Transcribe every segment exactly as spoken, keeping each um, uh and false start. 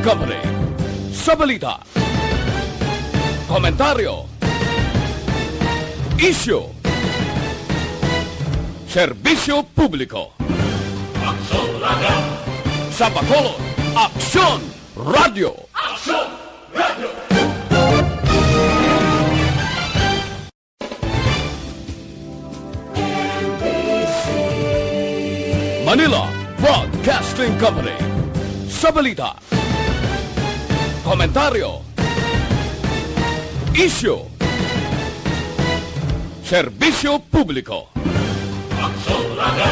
Company. Sa balita, komentaryo, isyu, serbisyo publiko. Aksyon Radio! Sa Bacolod, Aksyon Radio! Aksyon Radio! Manila Broadcasting Company. Sa balita, komentaryo, isyu, serbisyo publiko. Aksyon Radio!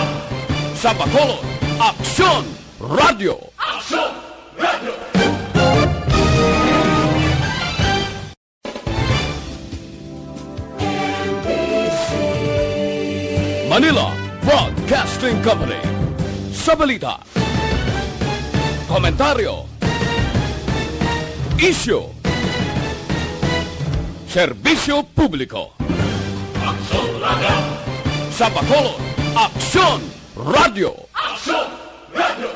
Sa Bacolod, Aksyon Radio! Aksyon Radio! Manila Broadcasting Company. Sa balita, komentaryo, isyu, serbisyo publiko. Aksyon Radio! Sa Bacolod, Aksyon Radio! Aksyon Radio!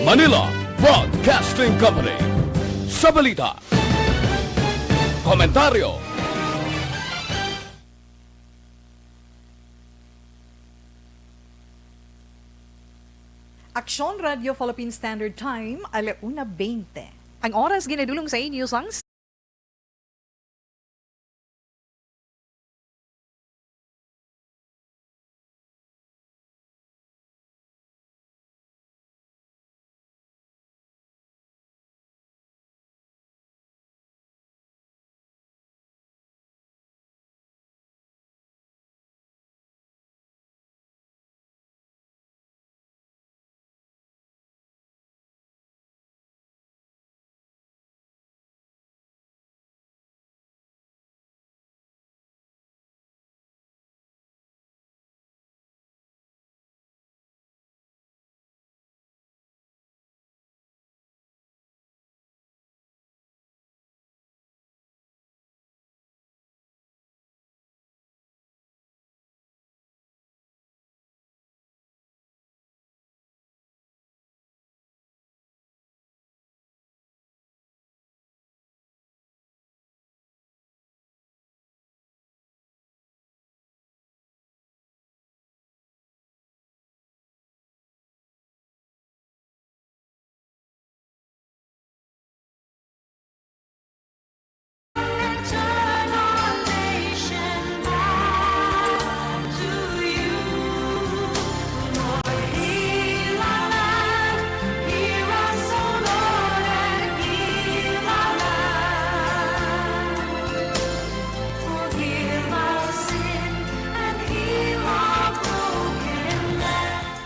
Manila Broadcasting Company. Sa balita, komentaryo, Aksyon Radio Philippine Standard Time, ala una bente. Ang oras ginadulong sa inyo sang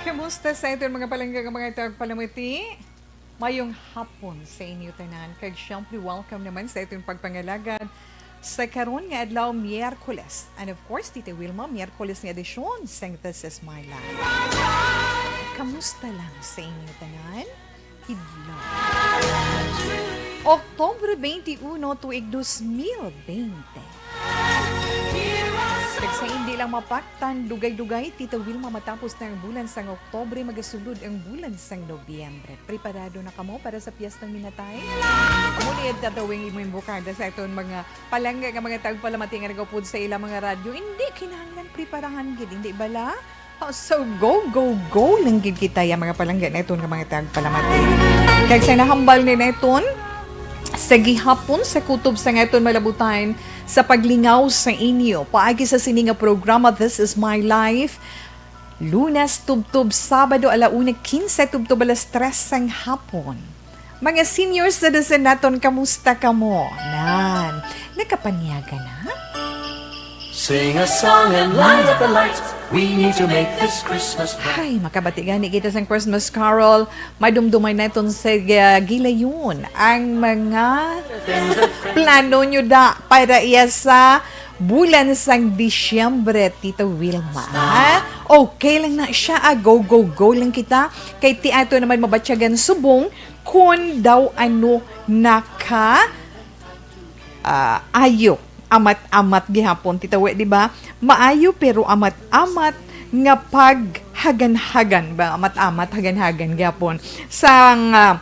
Kamusta sa aton mga palangga nga mga tagpalamati? Mayong hapon sa inyo tanan, kag siyempre welcome naman sa aton pagpangalagad sa karon nga adlaw, Miyerkules. And of course, Tita Wilma, Miyerkules nga edisyon sang This Is My Life. Kamusta lang sa inyo tanan? Kidlaw. Oktubre twenty-uno, tuig dos mil bente. Kag sa hindi lang mapaktan, dugay-dugay, Tita Wilma, matapos na ang bulan sang Oktubre, magasulod ang bulan sang Nobyembre. Preparado na kamo para sa Piyestang Minatay? Amo ni Edna Dawing, imo imbokada sa aton mga palangga nga mga tagpalamati nga nagaupod sa ilang mga radyo. Hindi kinahanglan preparahan gid, hindi bala? Oh, so go, go, go lang gid kita, ya mga palangga naton nga mga tagpalamati. Kag sa nahambal ni naton, sa gihapon, sa kutob sa nga aton malabutan, sa paglingaw sa inyo, paagi sa sini nga programa, This Is My Life, Lunes tubtob Sabado, ala una kinse tubtob alas tres sang hapon. Mga senior citizen naton, kamusta kamo? Nan, nakapanyaga na? Sing a song and light up the lights. We need to make this Christmas bright. Ay, makabati gani kita sang Christmas Carol. Madumduman naton sa, ah, gilayon ang mga plano nyo da para iya sa bulan sang Disyembre, Tita Wilma, ha? Okay lang na siya, ah. Go, go, go lang kita. Kay ti ato naman mabatyagan subong kung daw ano naka, ah, ayo amat-amat gihapon, Tita We, di ba? Maayo pero amat-amat nga paghaganhagan ba? Amat-amat, haganhagan gihapon. Sang, ah,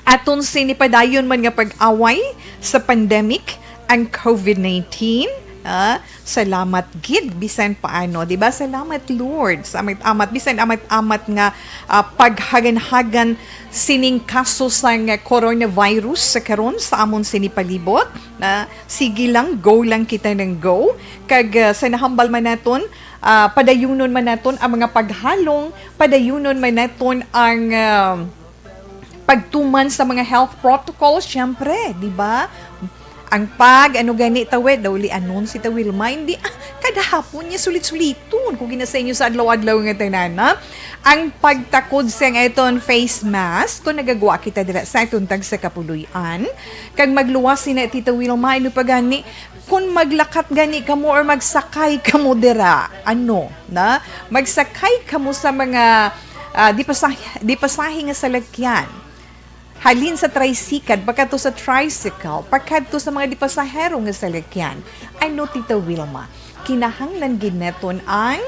aton sini padayon man nga pag-away sa pandemic, ang covid nineteen, ah, salamat gid bisan paano, di ba? Salamat, Lord, sa amat-amat, bisan amat-amat nga, ah, paghaganhagan sining kaso sang coronavirus sa karon sa amon sini palibot. Ah, sige lang, go lang kita ng go. Kag, ah, sa nahambal man naton, ah, padayunon man naton ang mga paghalong, padayunon man naton ang, ah, pagtuman sa mga health protocol, syempre, di ba? Ang pag, ano gani, Tawe, daw li anon si Tawilma, hindi, ah, kada hapon niya sulit-suliton, kung gina sa inyo sa adlaw-adlaw nga tanan, ha? Ang pagtakod sa aton face mask, kung nagagwa kita dira sa aton tag sa kapuloy-an, kag magluwas sina Tita Wilma, ano pa gani, kung maglakat gani kamo or magsakay kamo dira, ano, na? Magsakay kamo sa mga, ah, di pasah-, di pasahi nga salakyan. Halin sa tricycle, pakadto sa tricycle, pakadto sa mga di pasahero nga salakyan. Ano, Tita Wilma? Kinahanglan gid naton ang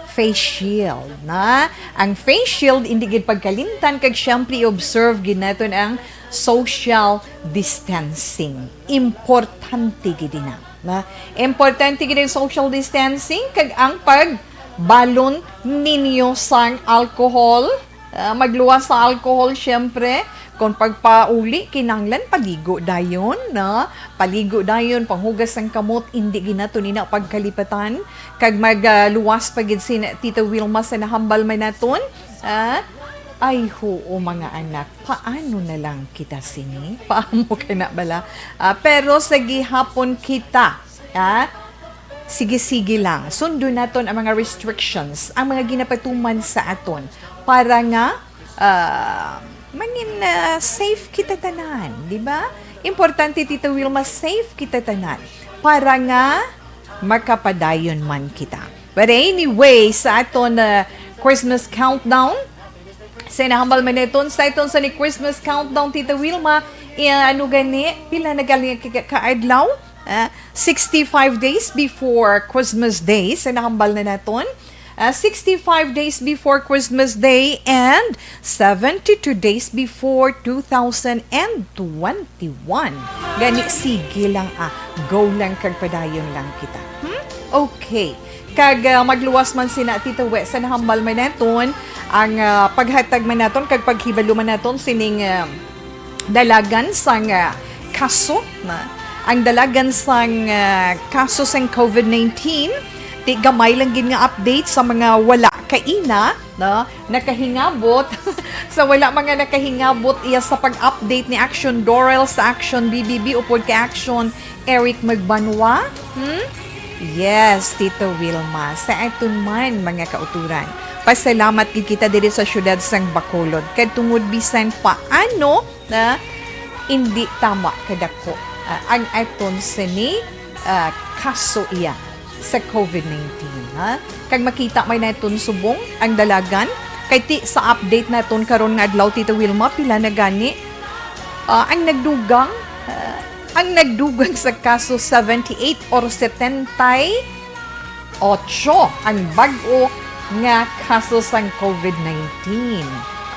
face shield, na? Ang face shield, hindi gid pagkalimtan, kag siyempre i-observe gid naton ang social distancing. Importante gid ina, na? Importante gid ang social distancing, kag ang pagbalon ninyo sang alcohol, ah, magluwas sa alcohol, siyempre. Kung pagpauli, kinahanglan paligo dayon, no? Paligo dayon, panghugas sang kamot, indi gid naton ina pagkalipatan. Kag mag, ah, luwas pa gid si na-, Tita Wilma sa nahambal man naton. Ah? Ay, huo, mga anak, paano na lang kita sini? Paamo ka na bala? Ah, pero sa gihapon kita, ah, sige-sige lang. Sundon naton ang mga restrictions, ang mga ginapatuman sa aton para nga, ah, mangin, ah, safe kita tanan, di ba? Importante, Tita Wilma, safe kita tanan para nga makapadayon man kita. But anyway, sa aton, ah, Christmas countdown, sa nahambal man naton, sa aton sa ni Christmas countdown, Tita Wilma, iya, ano gani, pila na gali ka, ka, ka adlaw? Ah, sixty-five days before Christmas Day, sa nahambal na naton. Ah, sixty-five days before Christmas Day and seventy-two days before two thousand and twenty-one. Gani, sige lang, ah, go lang kag padayon lang kita. Hmm? Okay. Kag, ah, magluwas man sina, Tita We, sa nahambal man naton ang, ah, paghatag man naton kag paghibalo man naton sining, ah, dalagan sang, ah, kaso, na, ang dalagan sang, ah, kaso sang covid nineteen, ti gamay lang gid nga update sa mga wala kaina, no, nakahingabot. Sa wala mga nakahingabot iya sa pag-update ni Action Dorel sa Action B B B upod kay Action Eric Magbanwa. Hmm? Yes, Tito Wilma, sa aton man, mga kauturan. Pasalamat gid kita diri sa siyudad sang Bacolod. Kay tungod bisan paano na indi tama kadako, ah, ang aton sini, ah, kaso iya sa covid nineteen, ha? Kag makita may naton subong ang dalagan. Kay ti sa update naton karon nga adlaw, Tito Wilma, pila na gani, ah, ang nagdugang, ah, ang nagdugang sa kaso, seventy-eight or setenta y ocho ang bag-o nga kaso sang covid nineteen.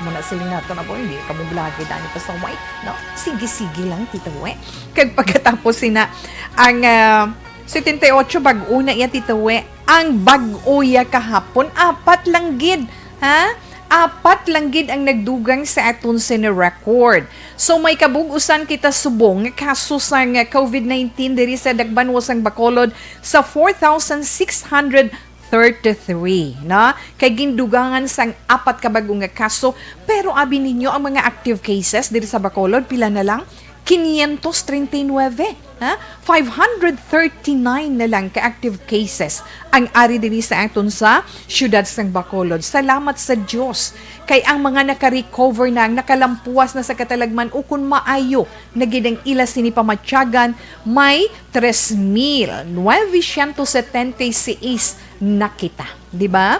Amo na siling nato na po, hindi ka mo bulagi dani pa sa way, no? Sige-sige lang, Tito, eh. Kag pagkatapos sina, ang, ah, setenta y ocho bag-o na iya, Tito, eh. Ang bag-o iya kahapon, apat lang gid, ha? Apat lang gid ang nagdugang sa aton sini record. So, may kabug-usan kita subong nga kaso sang covid nineteen diri sa Dagbanwa sang Bacolod sa four thousand six hundred thirty-three, no? Kay gindugangan sang apat ka bag-o nga kaso, pero abi ninyo ang mga active cases diri sa Bacolod, pila na lang? Quinientos treinta y nueve, ha? Five hundred thirty-nine na lang ka active cases ang ari diri sa aton sa siyudad sang Bacolod. Salamat sa Dios, kay ang mga naka-recover na, ang nakalampuas na sa katalagman, ukon maayo na gid ang ila sini pamatyagan, may tres mil novecientos setenta y seis na kita, di ba?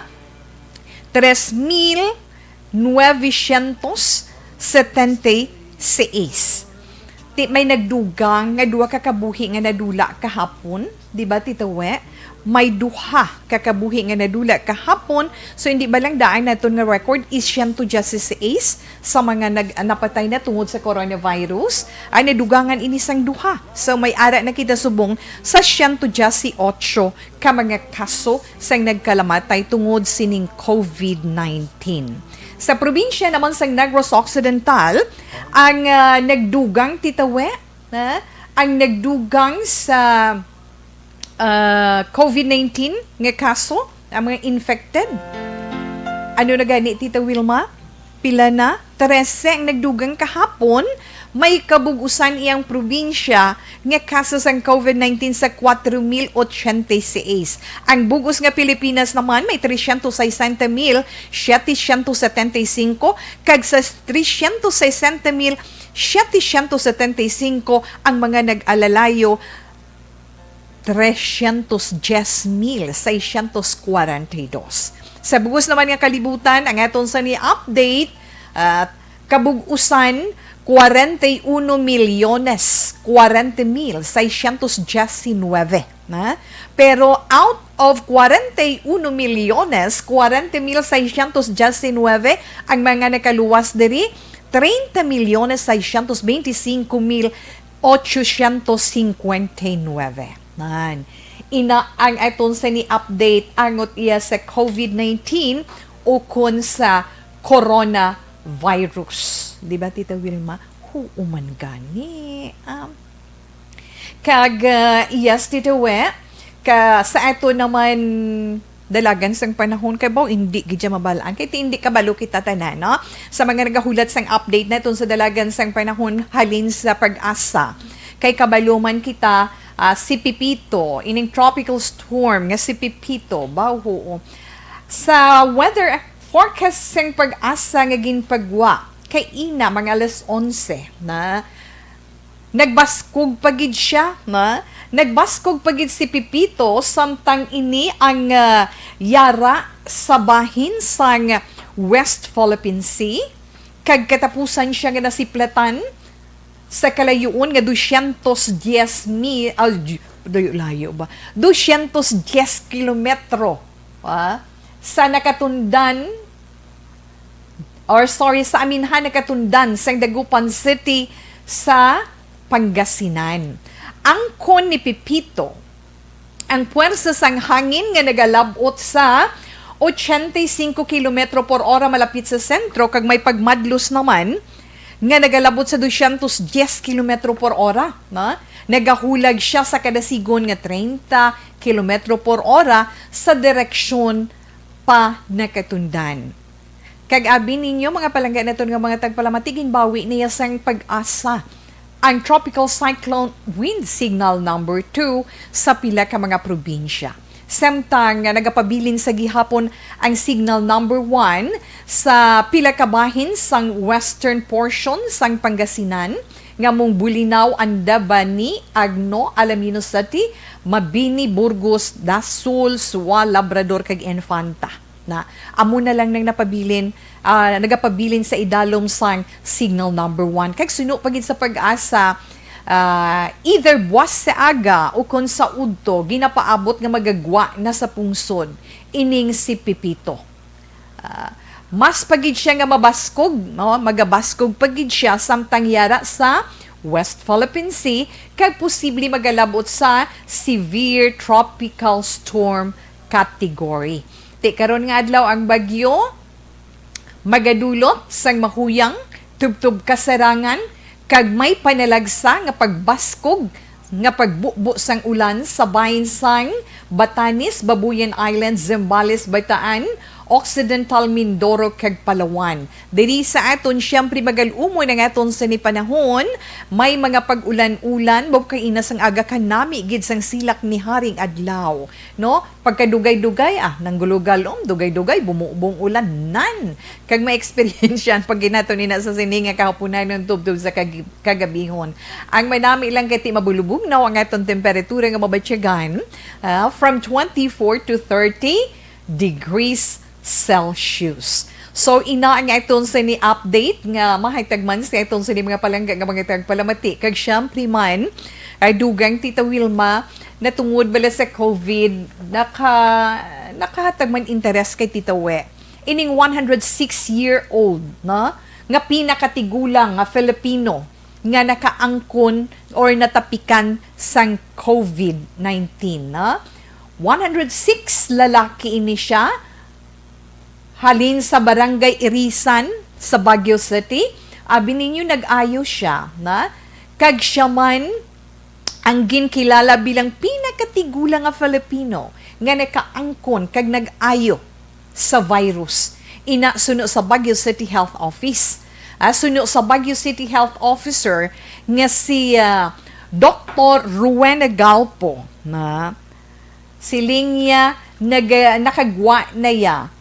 Tres mil novecientos setenta y seis. Ti may nagdugang nga duha ka kabuhi nga nadula kahapon, di ba, Tita We? May duha ka kabuhi nga nadula kahapon. So, hindi ba lang daan naton nga record is siyento diyes seis sa mga nag-, napatay na tungod sa coronavirus? Ay, nadugangan ini sang duha. So, may ara na kita subong sa siyento diyes otso ka mga kaso sang nagkalamatay tungod sining covid nineteen. Sa probinsya naman sang Negros Occidental, ang, ah, nagdugang, Tita We, na ang nagdugang sa, ah, covid nineteen nga kaso, ang mga infected. Ano na gani, Tita Wilma? Pila na? Trese ang nagdugang kahapon. May kabug-usan iyang probinsya nga kaso sang covid nineteen sa cuatro mil ochenta y seis. Ang bug-os nga Pilipinas naman may trescientos sesenta mil setecientos setenta y cinco, kag sa trescientos sesenta mil setecientos setenta y cinco ang mga nag-alalayo, trescientos diyes mil seiscientos cuarenta y dos. Sa bug-os naman nga kalibutan, ang aton sa ni update, ah, kabug-usan, cuarenta y uno millones cuarenta mil seiscientos diecinueve, na? Pero out of cuarenta y uno millones cuarenta mil seiscientos diecinueve, ang mga nakaluwas diri, treinta millones seiscientos veinticinco mil ochocientos cincuenta y nueve. Nan. Ina ang aton sa ni update angot iya sa covid nineteen ukon sa coronavirus. Di ba, Tita Wilma? Huuman gani. Ah. Kag, ah, yes, Tita We, ka, sa ato naman dalagan sang panahon, kay baw, hindi gid siya mabalaan. Kay ti-, hindi kabalo kita tanan, no? Sa mga nagahulat sang update naton sa dalagan sang panahon, halin sa PAGASA. Kay kabalo man kita, ah, si Pepito, ining tropical storm nga si Pepito, baw, oo. Sa weather forecast sang PAGASA nga ginpagwa, kay ina, mga alas onse na, nagbaskog pa gid siya, na? Nagbaskog pa gid si Pepito, samtang ini ang, ah, yara sa bahin sang West Philippine Sea, kag katapusan siya nga nasiplatan sa kalayuon nga dosyentos diyes mi-, ah, di-, layo-layo ba? Dosyentos diyes kilometro, ah, sa nakatundan, or sorry, sa aminhan nakatundan sang Dagupan City sa Pangasinan. Angkon ni Pepito, ang puwersa sang hangin nga nagalab-ot sa ochenta y cinco kilometro por ora malapit sa sentro kag may pagmadlos naman nga nagalab-ot sa dosyentos diyes kilometro por ora, no? Nagahulag siya sa kada sigon nga treinta kilometro por ora sa direksyon pa nakatundan. Kag abi ninyo, mga palangga naton nga mga tagpalamati, ginbawi niya sang PAGASA ang Tropical Cyclone Wind Signal Number Two sa pila ka mga probinsya. Samtang nga nagapabilin sa gihapon ang Signal Number One sa pila ka bahin sang western portion sang Pangasinan, nga mong Bulinaw, Andabani, Agno, Alaminos City, Mabini, Burgos, Dasol, Sua, Labrador, kag Infanta. Na, amo na lang nang napabilin, ah, nagapabilin sa idalom sang Signal Number One. Kag suno pa gid sa PAGASA, ah, either buwas sa aga o kon sa udto, ginapaabot nga magagwa na sa pungsod ining si Pepito. Ah, mas pa gid siya nga mabaskog, no? Magabaskog pa gid siya samtang yara sa West Philippine Sea, kag posible magalab-ot sa severe tropical storm category. Ti karon nga adlaw ang bagyo magadulot sang mahuyang, tubtob kasarangan, kag may panalagsa nga pagbaskog nga pagbubo sang ulan sa bahin sang Batanes, Babuyan Island, Zambales, Bataan, Occidental Mindoro, kag Palawan. Diri sa aton, siyempre, magal-umon ang aton sini panahon. May mga pag-ulan-ulan, baw kaina sang aga kanami gid sang silak ni haring adlaw, no? Pagkadugay-dugay, ah, nanggulugalom, dugay-dugay, bumubong ulan, nan. Kag may eksperyensya ang paginato nina sa sini nga kahapunan ng tubtob sa kag-, kagabihon. Ang manami lang kay ti mabulubugnaw ang aton temperatura nga mabatyagan, ah, from twenty-four to thirty degrees Celsius. So, ina ang aton sini update nga mahatag man sa aton sini mga palangga nga mga tagpalamati. Kag syempre man, ay dugang Tita Wilma, natungod bala sa covid, naka, nakahatag man interes kay Tita We. Ining one hundred six year old, no? Nga pinakatigulang nga Filipino nga nakaangkon or natapikan sang covid nineteen, no? One hundred six, lalaki ini siya, halin sa Barangay Irisan sa Baguio City. Abi ninyo, nag-ayo siya, na? Kag siya man ang ginkilala bilang pinakatigulang nga Filipino nga nakaangkon kag nag-ayo sa virus. Ina suno sa Baguio City Health Office. Ah, suno sa Baguio City Health Officer nga si, ah, Doktor Rowena Galpo, na siling niya, nag-, nakagwa na ya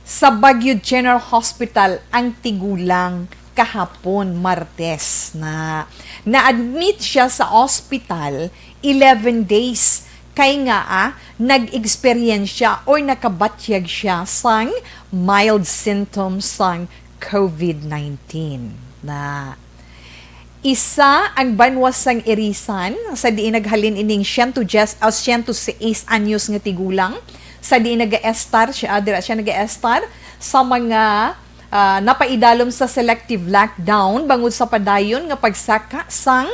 sa Baguio General Hospital ang tigulang kahapon, Martes, na na-admit siya sa ospital eleven days. Kay nga, ah, nag-experience siya or nakabatyag siya sang mild symptoms sang covid nineteen, na isa ang banwa sang Irisan, sa diin naghalin ining siyento diyes o siyento sais anyos nga tigulang, sa diin nagaestar siya, dira siya nagaestar sa mga, ah, napaidalom sa selective lockdown bangod sa padayon nga pagsaka sang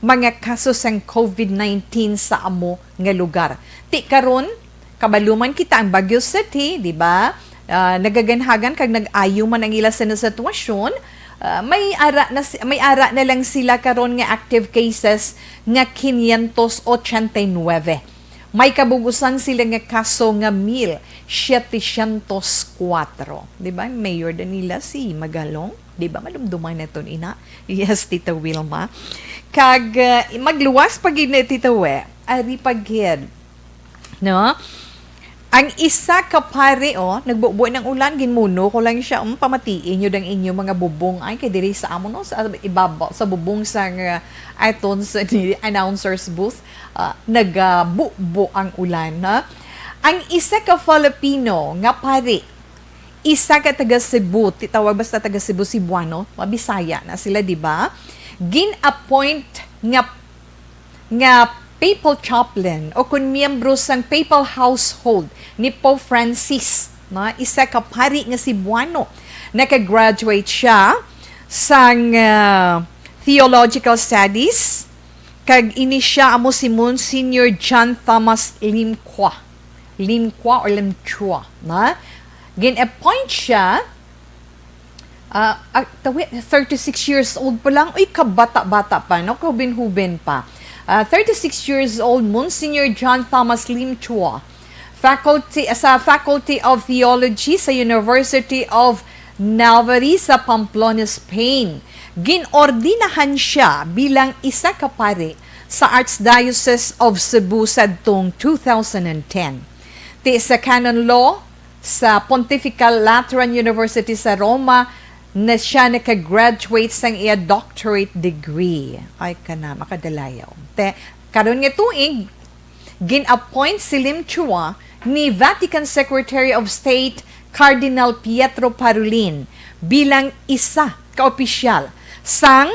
mga kaso sang covid nineteen sa amo nga lugar. Ti karon, kabalo man kita ang Baguio City, di ba? Ah, nagaganhagan kag nag-ayo man ang ila sa sitwasyon. Ah, may ara na si-, may ara na lang sila karon nga active cases nga quinientos ochenta y nueve. May kabug-usan sila nga kaso nga mil setecientos kuwatro. Di ba? Mayor da nila si Magalong. Di ba? Malumduman naton ina. Yes, Tita Wilma. Kag, ah, magluwas pa gid na, Tita We. Ari pa gid. No? Ang isa ka pari, oh, nagbubo ng ulan, ginmuno ko lang siya, um, pamatiin nyo dang inyo mga bubong. Ay, kay diri sa amo, no, sa ibabaw, sa bubong sang, uh, aton sa ni-, announcer's booth, ah, nagabubo ang ulan, ha? Ang isa ka Filipino nga pari, isa ka taga Cebu, ti-, tawag basta taga Cebu, Cebuano, mabisaya na sila, di ba? Gin-appoint nga nga papal chaplain o kun miyembro sang papal household ni Pope Francis, no? Isa ka pari nga Cebuano. Naka-graduate siya sang, ah, theological studies, kag ini siya amo si Monsignor John Thomas Limqua. Limqua or Limchua, na? Gin-appoint siya Ah, ah, tawi-, thirty-six years old pa lang. Uy, kabata-bata pa, no? Kahubin-hubin pa. Ah, thirty-six years old, Monsignor John Thomas Lim Chua, faculty, sa Faculty of Theology sa University of Navarre sa Pamplona, Spain. Ginordinahan siya bilang isa ka pari sa Archdiocese of Cebu sadtong two thousand and ten. Ti sa canon law, sa Pontifical Lateran University sa Roma na siya naka-graduate sang iya doctorate degree. Ay, kana, makadalayaw. Te, karon nga tuig, gin-appoint si Lim Chua ni Vatican Secretary of State Cardinal Pietro Parolin bilang isa ka opisyal sang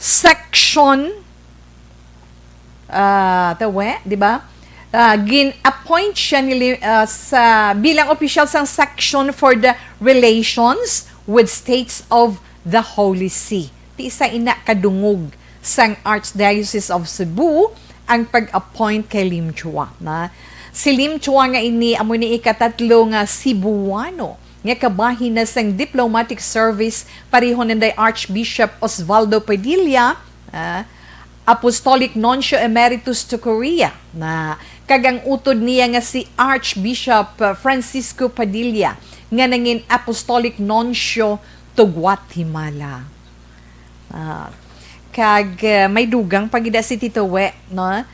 section, ah, tawe, di ba? Ah, gin-appoint siya ni Li-, ah, sa, bilang opisyal sang Section for the Relations with States of the Holy See. Ti isa ina ka dungog sang Archdiocese of Cebu ang pag-appoint kay Lim Chua, na. Si Lim Chua nga ini amo ni ikatatlo nga Cebuano nga kabahin na sang diplomatic service, pareho nanday Archbishop Osvaldo Padilla, ah, Apostolic Nuncio Emeritus to Korea, na, kag ang utod niya nga si Archbishop, ah, Francisco Padilla, nga nangin Apostolic Nuncio to Guatemala. Ah, kag, ah, may dugang pa gid si Tito We, no?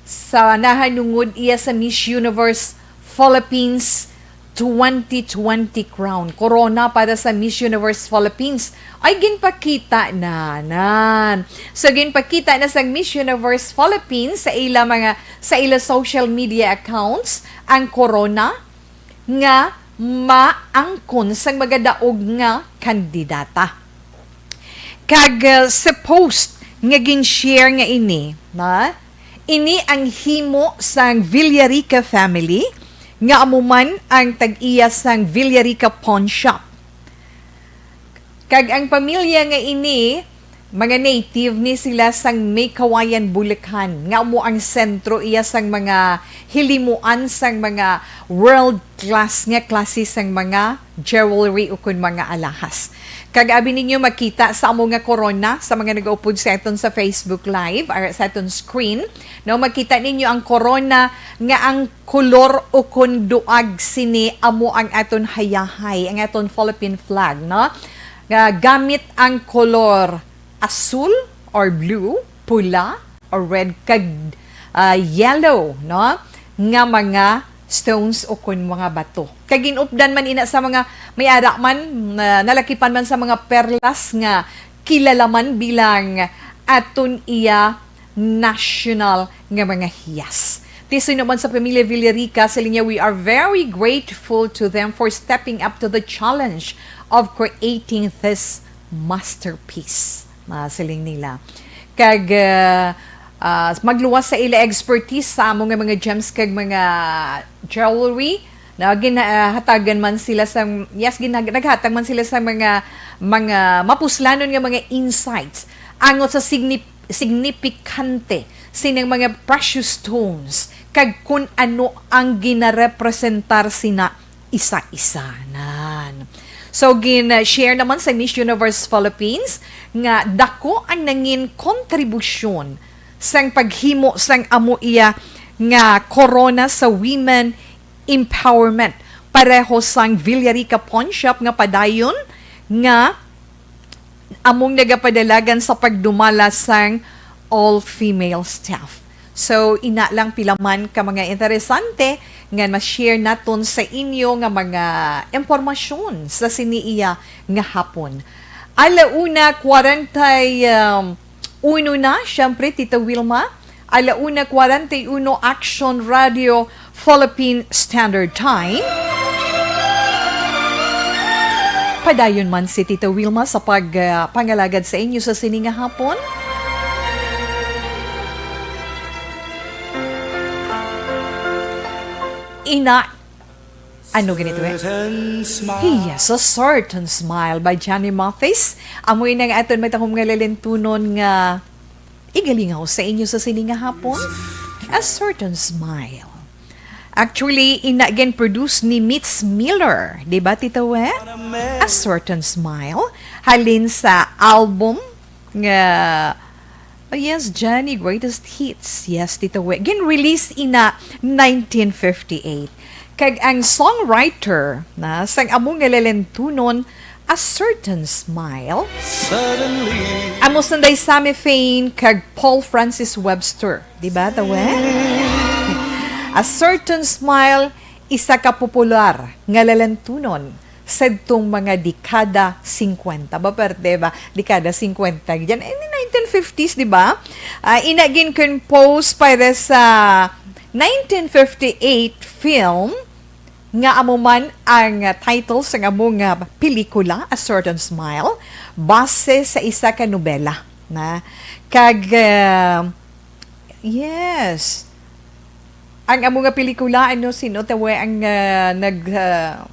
Sa nahanungod iya sa Miss Universe Philippines twenty twenty crown. Corona para sa Miss Universe Philippines. Ay, ginpakita na, nan. So, ginpakita na sa Miss Universe Philippines sa ila mga, sa ila social media accounts ang corona nga maangkon sang mga daog nga kandidata. Kag, uh, sa post nga gin-share nga ini, na, ini ang himo sang Villarica family, nga amo man ang tag-iya sang Villarica Pawn Shop. Kag ang pamilya nga ini, mga native ni sila sang May Kawayan, Bulacan, nga amo ang sentro iya sang mga hilimuan sang mga world class nga klase sang mga jewelry ukon mga alahas. Kag abi ninyo makita sa amo nga korona, sa mga nagaupod sa aton sa Facebook Live or sa aton screen, no, makita ninyo ang korona nga ang kolor ukon duag sini amo ang aton hayahay, ang aton Philippine flag, no? Nga gamit ang kolor asul or blue, pula or red, kag, ah, yellow, no? Nga mga stones ukon mga bato. Kag ginupdan man ina sa mga may ara man, na, nalakipan man sa mga perlas nga kilala man bilang aton iya national nga mga hiyas. Ti sino man sa pamilya Villarica, sa linya, "We are very grateful to them for stepping up to the challenge of creating this masterpiece," ah, siling nila. Kag, ah, ah, magluwas sa ila expertise sa amo nga mga gems kag mga jewelry, na gin-, ah, hatagan man sila sa, yes, ginag-, naghatag man sila sa mga, mga mapuslanon nga mga insights angot sa signif-, signifikante sining mga precious stones kag kun ano ang ginarepresentar sina isa-isa. Nan. So, gin-share naman sa Miss Universe Philippines nga dako ang nangin kontribusyon sang paghimo sang amo iya nga korona sa women empowerment, pareho sang Villarica Pawn Shop nga padayon nga among nagapadalagan sa pagdumala sang all-female staff. So, ina lang pila man ka mga interesante nga ma-share naton sa inyo nga mga impormasyon sa sini iya nga hapon. Alauna kwarenta y uno na, syempre, Tita Wilma. Alauna kwarenta y uno, Action Radio Philippine Standard Time. Padayon man si Tita Wilma sa pag, ah, pangalagad sa inyo sa sini nga hapon. Ina, ano ganito, eh? Certain smile. Yes, A Certain Smile by Johnny Mathis. Amo ini ang aton matahom nga lalintunon nga igalingaw sa inyo sa sini nga hapon. A Certain Smile. Actually, ina gin-produce ni Mitch Miller, di ba, Tita We? A Certain Smile, halin sa album nga, oh yes, Johnny Greatest Hits. Yes, Tita We. Gin-release ina nineteen fifty-eight. Kag ang songwriter na sang amo nga lalintunon, A Certain Smile, suddenly, amo sanday Sammy Fain kag Paul Francis Webster. Di ba, Tita We? A Certain Smile, isa ka popular nga lalintunon sadtong mga dekada singkwenta. Ba, parte ba? Dekada singkwenta. Diyan, in the nineteen fifties, di ba? Ah, ina gin-compose para sa nineteen fifty-eight film nga amo man ang title sa amo nga pelikula, A Certain Smile, base sa isa ka nobela na. Kag, ah, yes. Ang amo nga pelikula, ano, sino, Tita We, ang, ah, nag, ah,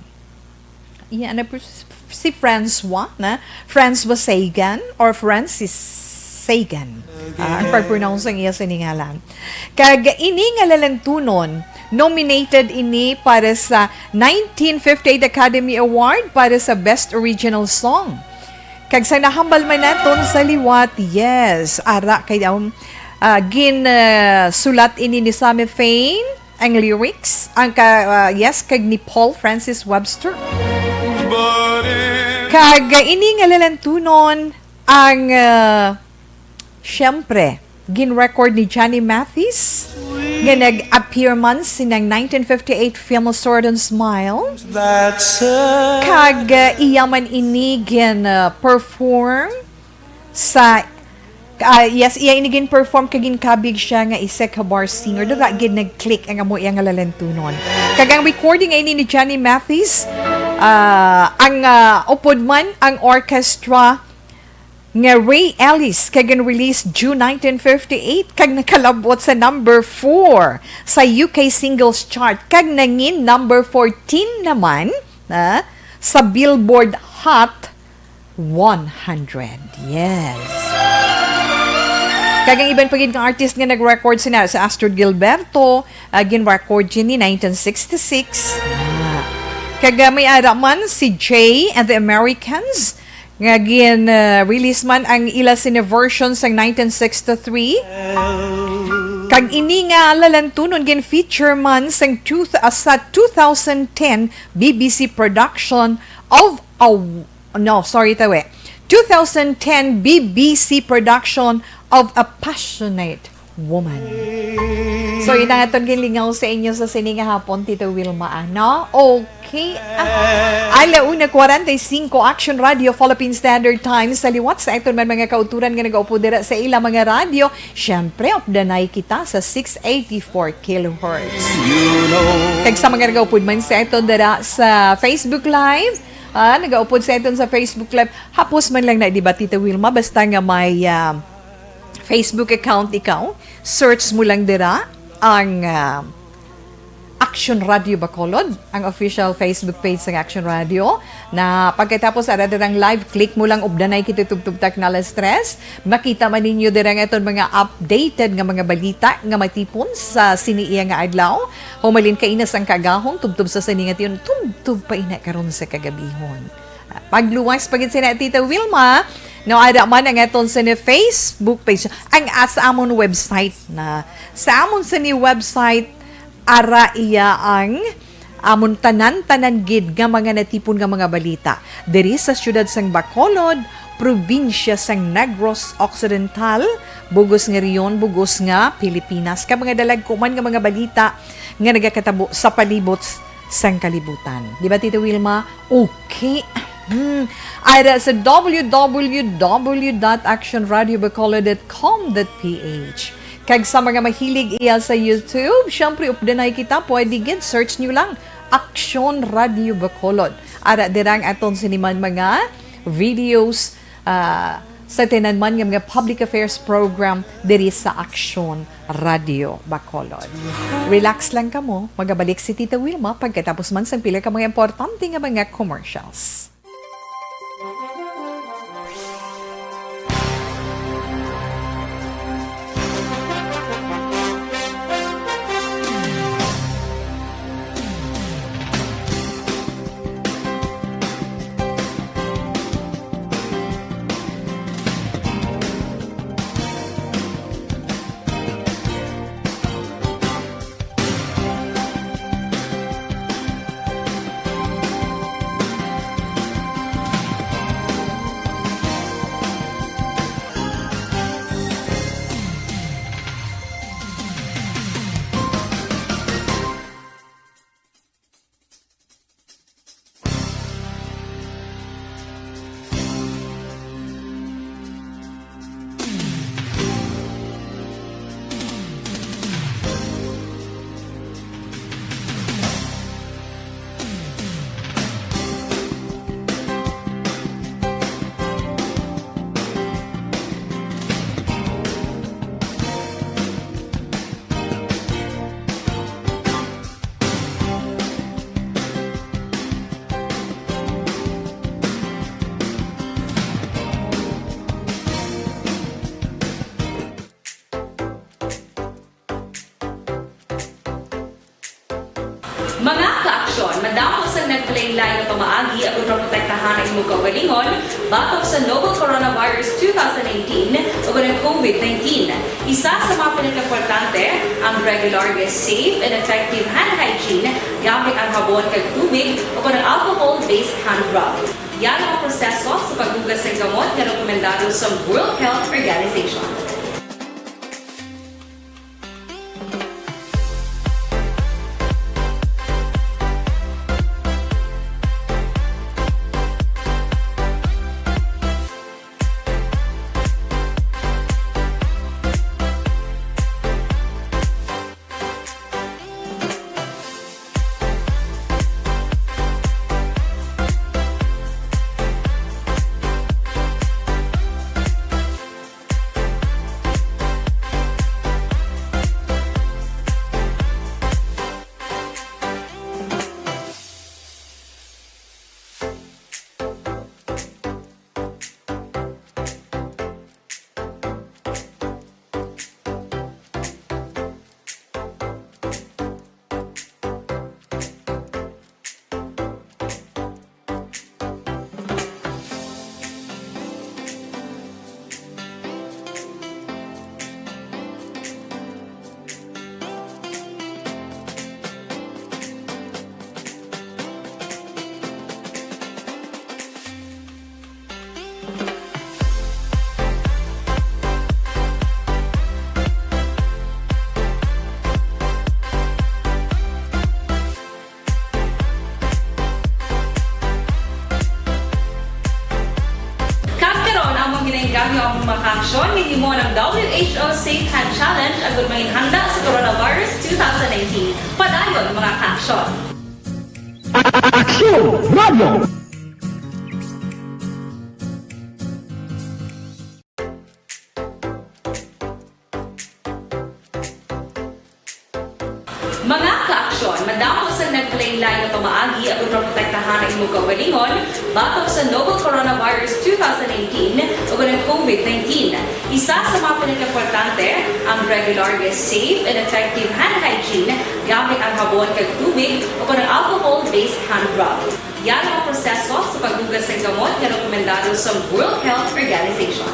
iya, ano po, si François, na? François Sagan or Francis Sagan? Ah, ang pag-pronounce ang iya sa ngalan. Kag ini nga lalintunon, nominated ini para sa nineteen fifty-eight Academy Award para sa Best Original Song. Kag sa nahambal man naton sa liwat, yes, ara kay, um, ah, gin, ah, sulat ini ni Sammy Fain, ang lyrics, ang ka, ah, yes, kag ni Paul Francis Webster. Kag, ah, ini nga lalintunon ang, ah, syempre, gin-record ni Johnny Mathis, nga nag-appear man sinang nineteen fifty-eight film A Certain Smile. Kag, uh, iya man ini gin, uh, perform sa Ah, yes, iya ini gin-perform kag ginkabig siya nga isa ka bar singer. Dira gid nag-click ang amo iya nga lalantunon. Kag ang recording ay ni, ni Johnny Mathis, ah, ang, ah, upod man ang orchestra nga Ray Ellis, kag gin-release June nineteen fifty-eight, kag nakalabot sa number four sa U K Singles Chart, kag nangin number fourteen naman, ah, sa Billboard Hot one hundred. Yes. Kag ang iban pa gid nga artist nga nag-record sina, si Astrud Gilberto, ah, gin-record niya ni nineteen sixty-six. Ah. Kag, ah, may ara man si Jay and the Americans, nga gin, ah, release man ang ila sini version sang nineteen sixty-three. Kag ini nga lalantunon gin-feature man sang two, ah, sa two thousand ten B B C production of a, no, sorry, tawi. Two thousand ten B B C production of A Passionate Woman. So, yun ang aton ginlingaw sa inyo sa sini nga hapon, Tita Wilma, ano? Okay. Ah, ala una kwarenta y cinco, Action Radio, Philippine Standard Time. Sa liwat sa aton man mga kauturan nga nagaupod dira sa ila mga radyo, syempre, updanay kita sa six eighty-four kilohertz. Kag sa mga nagaupod man sa aton dira sa Facebook Live, ah, nagaupod sa aton sa Facebook Live, hapos man lang na, di ba, Tita Wilma? Basta nga may, ah, Facebook account ikaw, search mo lang dira ang, ah, Action Radio Bacolod, ang official Facebook page sang Action Radio. Na pagkatapos, ara dirang live, click mo lang, updanay kita tubtob ta alas tres. Makita man ninyo dira ang aton mga updated nga mga balita nga matipon sa sini iya nga adlaw. Humalin kaina sang kaagahon, tubtob sa sini nga tion, tubtob pa ina karon sa kagabihon. Pagluwas pa gid sina Tita Wilma, no, ara man ang aton sa ni Facebook page, ang, ah, sa amon website na. Sa amon sa ni website, ara iya ang amon tanan-tanan gid nga mga natipon nga mga balita diri sa siyudad sang Bacolod, probinsya sang Negros Occidental, bugos nga rehiyon, bugos nga Pilipinas, kag mga dalagkuman nga mga balita nga nagakatabo sa palibot sang kalibutan. Di ba, Tita Wilma? Okay. Hmm. Ara sa W W W dot action radio bacolod dot com dot P H. Kag sa mga mahilig iya sa YouTube, syempre, updanay kita. Pwede gid, search nyo lang Action Radio Bacolod. Ara dira ang aton sini man mga videos, ah, sa tanan man nga mga public affairs program diri sa Action Radio Bacolod. Relax lang kamo, magabalik si Tita Wilma pagkatapos man sang pila ka mga importante nga mga commercials. Mga ka-aksyon, madamo sang nagpalain-lain nga pamaagi agud maprotektahan ang imo kaugalingon batok sa novel coronavirus two thousand nineteen ug ang covid nineteen. Isa sa mga pinakaimportante, ang regular nga safe and effective hand hygiene gamit ang habon kag tubig ug ang alcohol-based hand rub. Yari ang proseso sa paghugas sang kamot nga rekomendado sa World Health Organization. Mga kaaksyon, hinimo ang W H O Safe Hand Challenge agud manginhanda sa coronavirus two thousand nineteen. Padayon, mga kaaksyon. Aksyon Radio! Mga kaaksyon, madamo sang naglain-lain nga pamaagi aron maprotektahan ang imong kaugalingon batok sa novel coronavirus two thousand nineteen ug ang COVID nineteen. Isa sa mga pinakaimportante, ang regular nga safe and effective hand hygiene gamit ang habon kag tubig o kon ang alcohol-based hand rub. Yan ang proseso sa paghugas ng gamot nga rekomendado sa World Health Organization.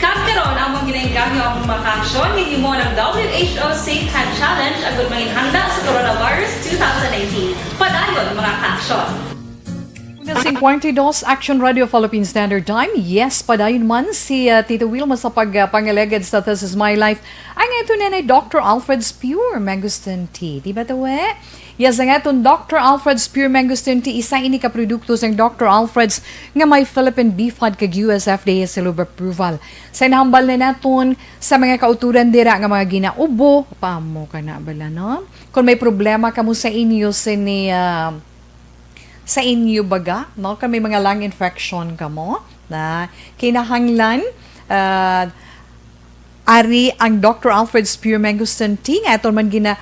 Kag karon, among ginaengganyo ang mga kaaksyon nga hinimo ng W H O Safe Hand Challenge agud manginhanda sa coronavirus two thousand nineteen. Padayon, mga kaaksyon. Una sing kwarenta y dos, Action Radio Philippine Standard Time. Yes, padayon man si, ah, Tito Wilma sa pag, ah, pangalagad sa This Is My Life. Ang ito na ni Doctor Alfred's Pure Mangosteen Tea. Di ba to, eh? Yes, ang aton Doctor Alfred's Pure Mangosteen Tea, isa ini ka produkto sang Doctor Alfred's nga may Philippine B F A D kag U S F D A seal of approval. Sa inahambal na naton sa mga kauturan dira nga mga ginaubo, pamo ka na bala, no? Kung may problema kamo sa inyo sini, ah, sa inyo baga, no? Kung may mga lung infection kamo, na kinahanglan, ah, ari ang Doctor Alfred's Pure Mangosteen Tea nga aton man gina-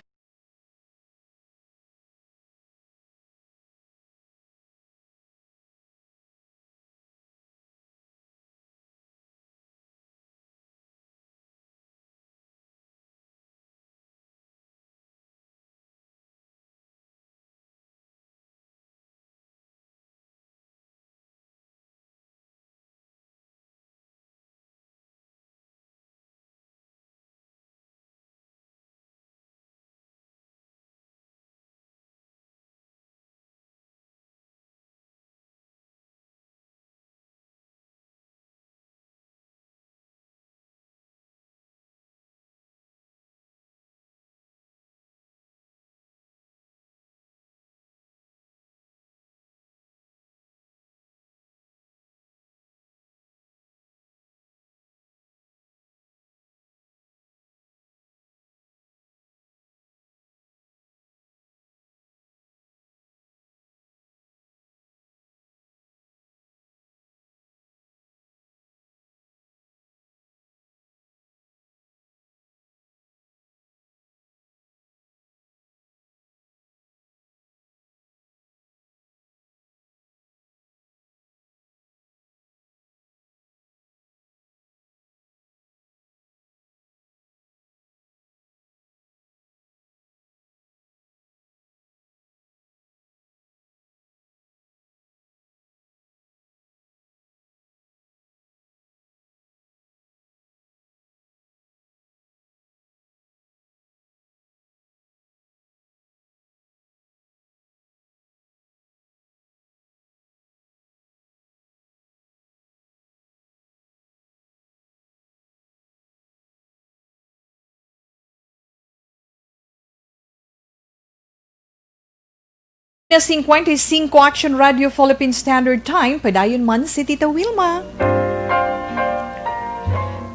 Singkwenta y singko Action Radio Philippine Standard Time, padayon man si Tita Wilma.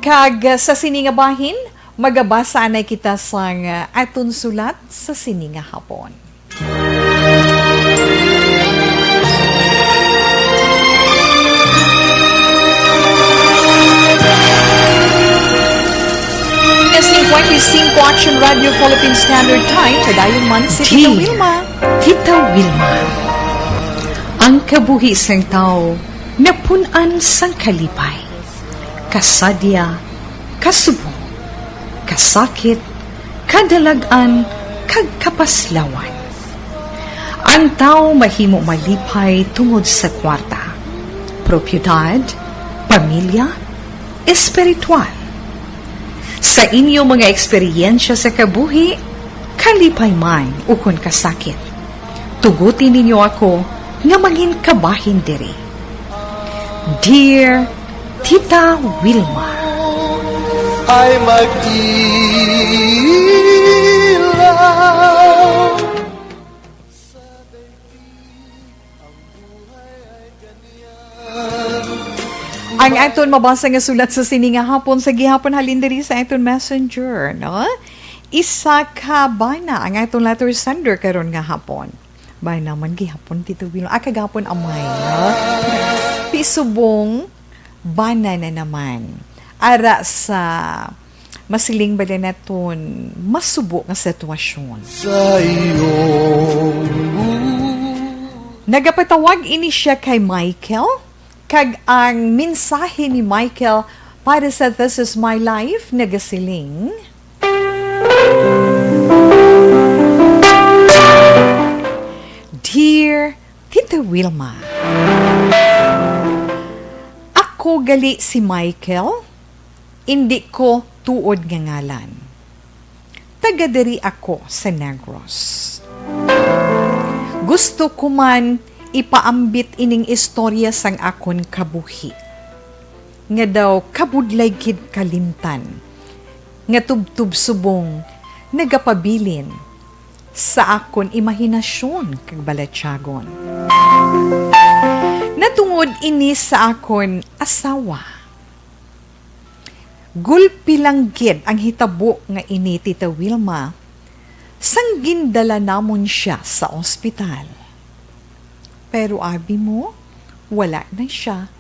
Kag, uh, sa sini nga bahin, magabasa anay kita sang, uh, aton sulat sa sini nga hapon. Singkwenta y singko Action Radio Philippine Standard Time, padayon man si Tita Wilma. Tita Wilma. Ang kabuhi sang tawo napun-an sang kalipay, kasadya, kasubong, kasakit, kadalag-an, kag kapaslawan. Ang tawo mahimo malipay tungod sa kwarta, propiedad, pamilya, espiritual. Sa inyo mga eksperyensya sa kabuhi, kalipay man ukon kasakit, tuguti ninyo ako nga mangin kabahin diri. Dear Tita Wilma. Ay mag-ilaw. Ang aton mabasa nga sulat sa sini nga hapon sa gihapon halin diri sa aton messenger, no? Isa ka bana ang aton letter sender karon nga hapon. Bana man gihapon, Tito Will. Ah, kagapon, amay, no? Ti subong, bana na naman. Ara sa masiling bala naton masubo nga sitwasyon. Sa iyong Nagapatawag ini siya kay Michael, kag ang mensahe ni Michael para sa This Is My Life nagasiling, Dear Tita Wilma, ako gali si Michael, indi ko tuod nga ngalan. Taga diri ako sa Negros. Gusto ko man ipaambit ining istorya sang akon kabuhi, nga daw kabudlay gid kalimtan, nga tubtob subong nagapabilin sa akon imahinasyon kag balatyagon. Natungod ini sa akon asawa. Gulpi lang gid ang hitabo nga ini, Tita Wilma, sang gindala namon sia sa ospital. Pero abi mo, wala na sia.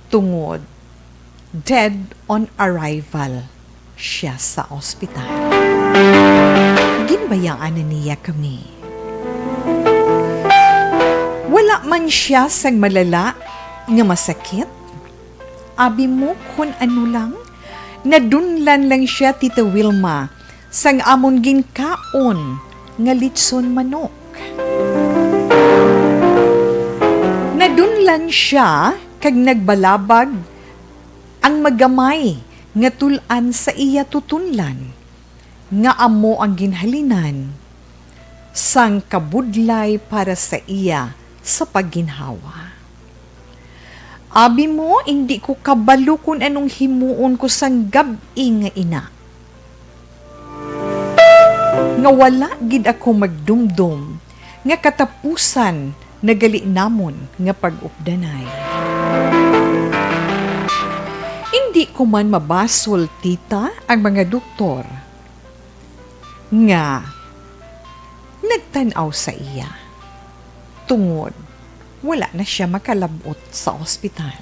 Tungod, dead on arrival sia sa ospital. Ginbayaan na niya kami. Wala man sia sang malala nga masakit. Abi mo kon ano lang, nadunlan lang sia, Tita Wilma, sang amon ginkaon nga litson manok. Nadunlan sia kag nagbalabag ang magamay nga tul-an sa iya tutunlan, nga amo ang ginhalinan sang kabudlay para sa iya sa pagginhawa. Abi mo, indi ko kabalo kon anong himuon ko sang gab-i nga ina, nga wala gid ako magdumdom nga katapusan na gali namon nga pag-updanay. Indi ko man mabasol, tita, ang mga doktor nga nagtan-aw sa iya, tungod wala na sia makalab-ot sa ospital.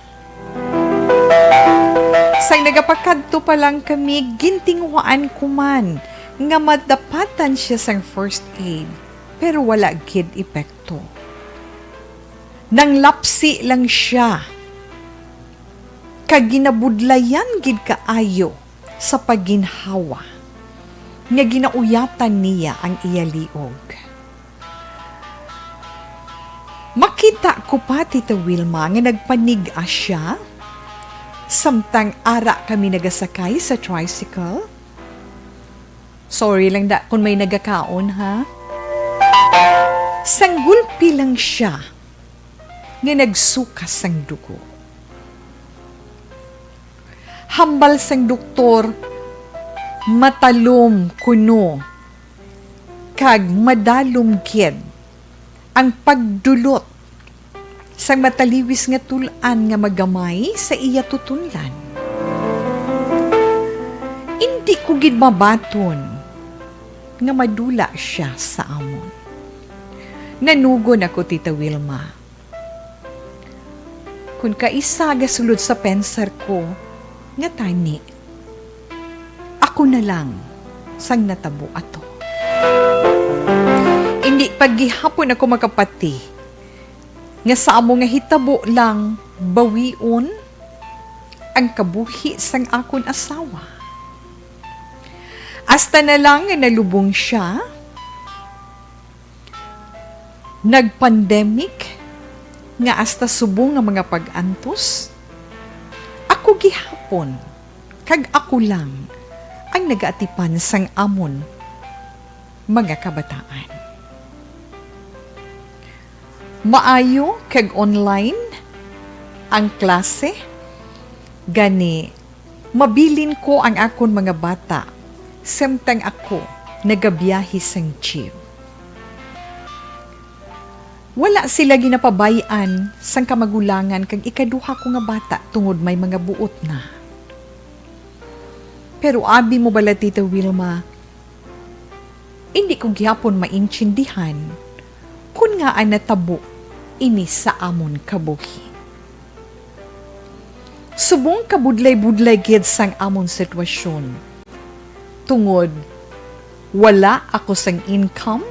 Sang nagapakadto pa lang kami, gintinguhaan ko man nga madapatan sia sang first aid, pero wala gid epekto. Nanglapsi lang sia, kag ginabudlayan gid kaayo sa pagginhawa nga ginauyatan niya ang iya liog. Makita ko pa, Tita Wilma, nga nagpanig-a sia samtang ara kami nagasakay sa tricycle. Sorry lang da kung may nagakaon, ha? Sang gulpi lang sia nga nagsuka sang dugo. Hambal sang doktor, matalom kuno kag madalom gid ang pagdulot sang mataliwis nga tul-an nga magamay sa iya tutunlan. Indi ko gid mabaton nga madula sia sa amon. Nanugon ako, Tita Wilma. Kon kaisa gasulod sa pensar ko nga tani, ako na lang sang natabo ato. Indi pa gihapon ako makapati nga sa amo nga hitabo lang bawion ang kabuhi sang akon asawa. Hasta na lang nga nalubong sia, nag-pandemic nga hasta subong nga mga pag-antos, ako gihapon kag ako lang ang nagaatipan sang amon mga kabataan. Maayo kag online ang klase, gani mabilin ko ang akon mga bata, samtang ako nagabiyahe sang jeep. Wala sila ginapabay-an sang kamagulangan kang ikaduha ko nga bata tungod may mga buot na. Pero abi mo bala, Tita Wilma, indi ko gihapon maintindihan kon ngaa natabo ini sa amon kabuhi. Subong kabudlay-budlay gid sang amon sitwasyon, tungod wala ako sang income,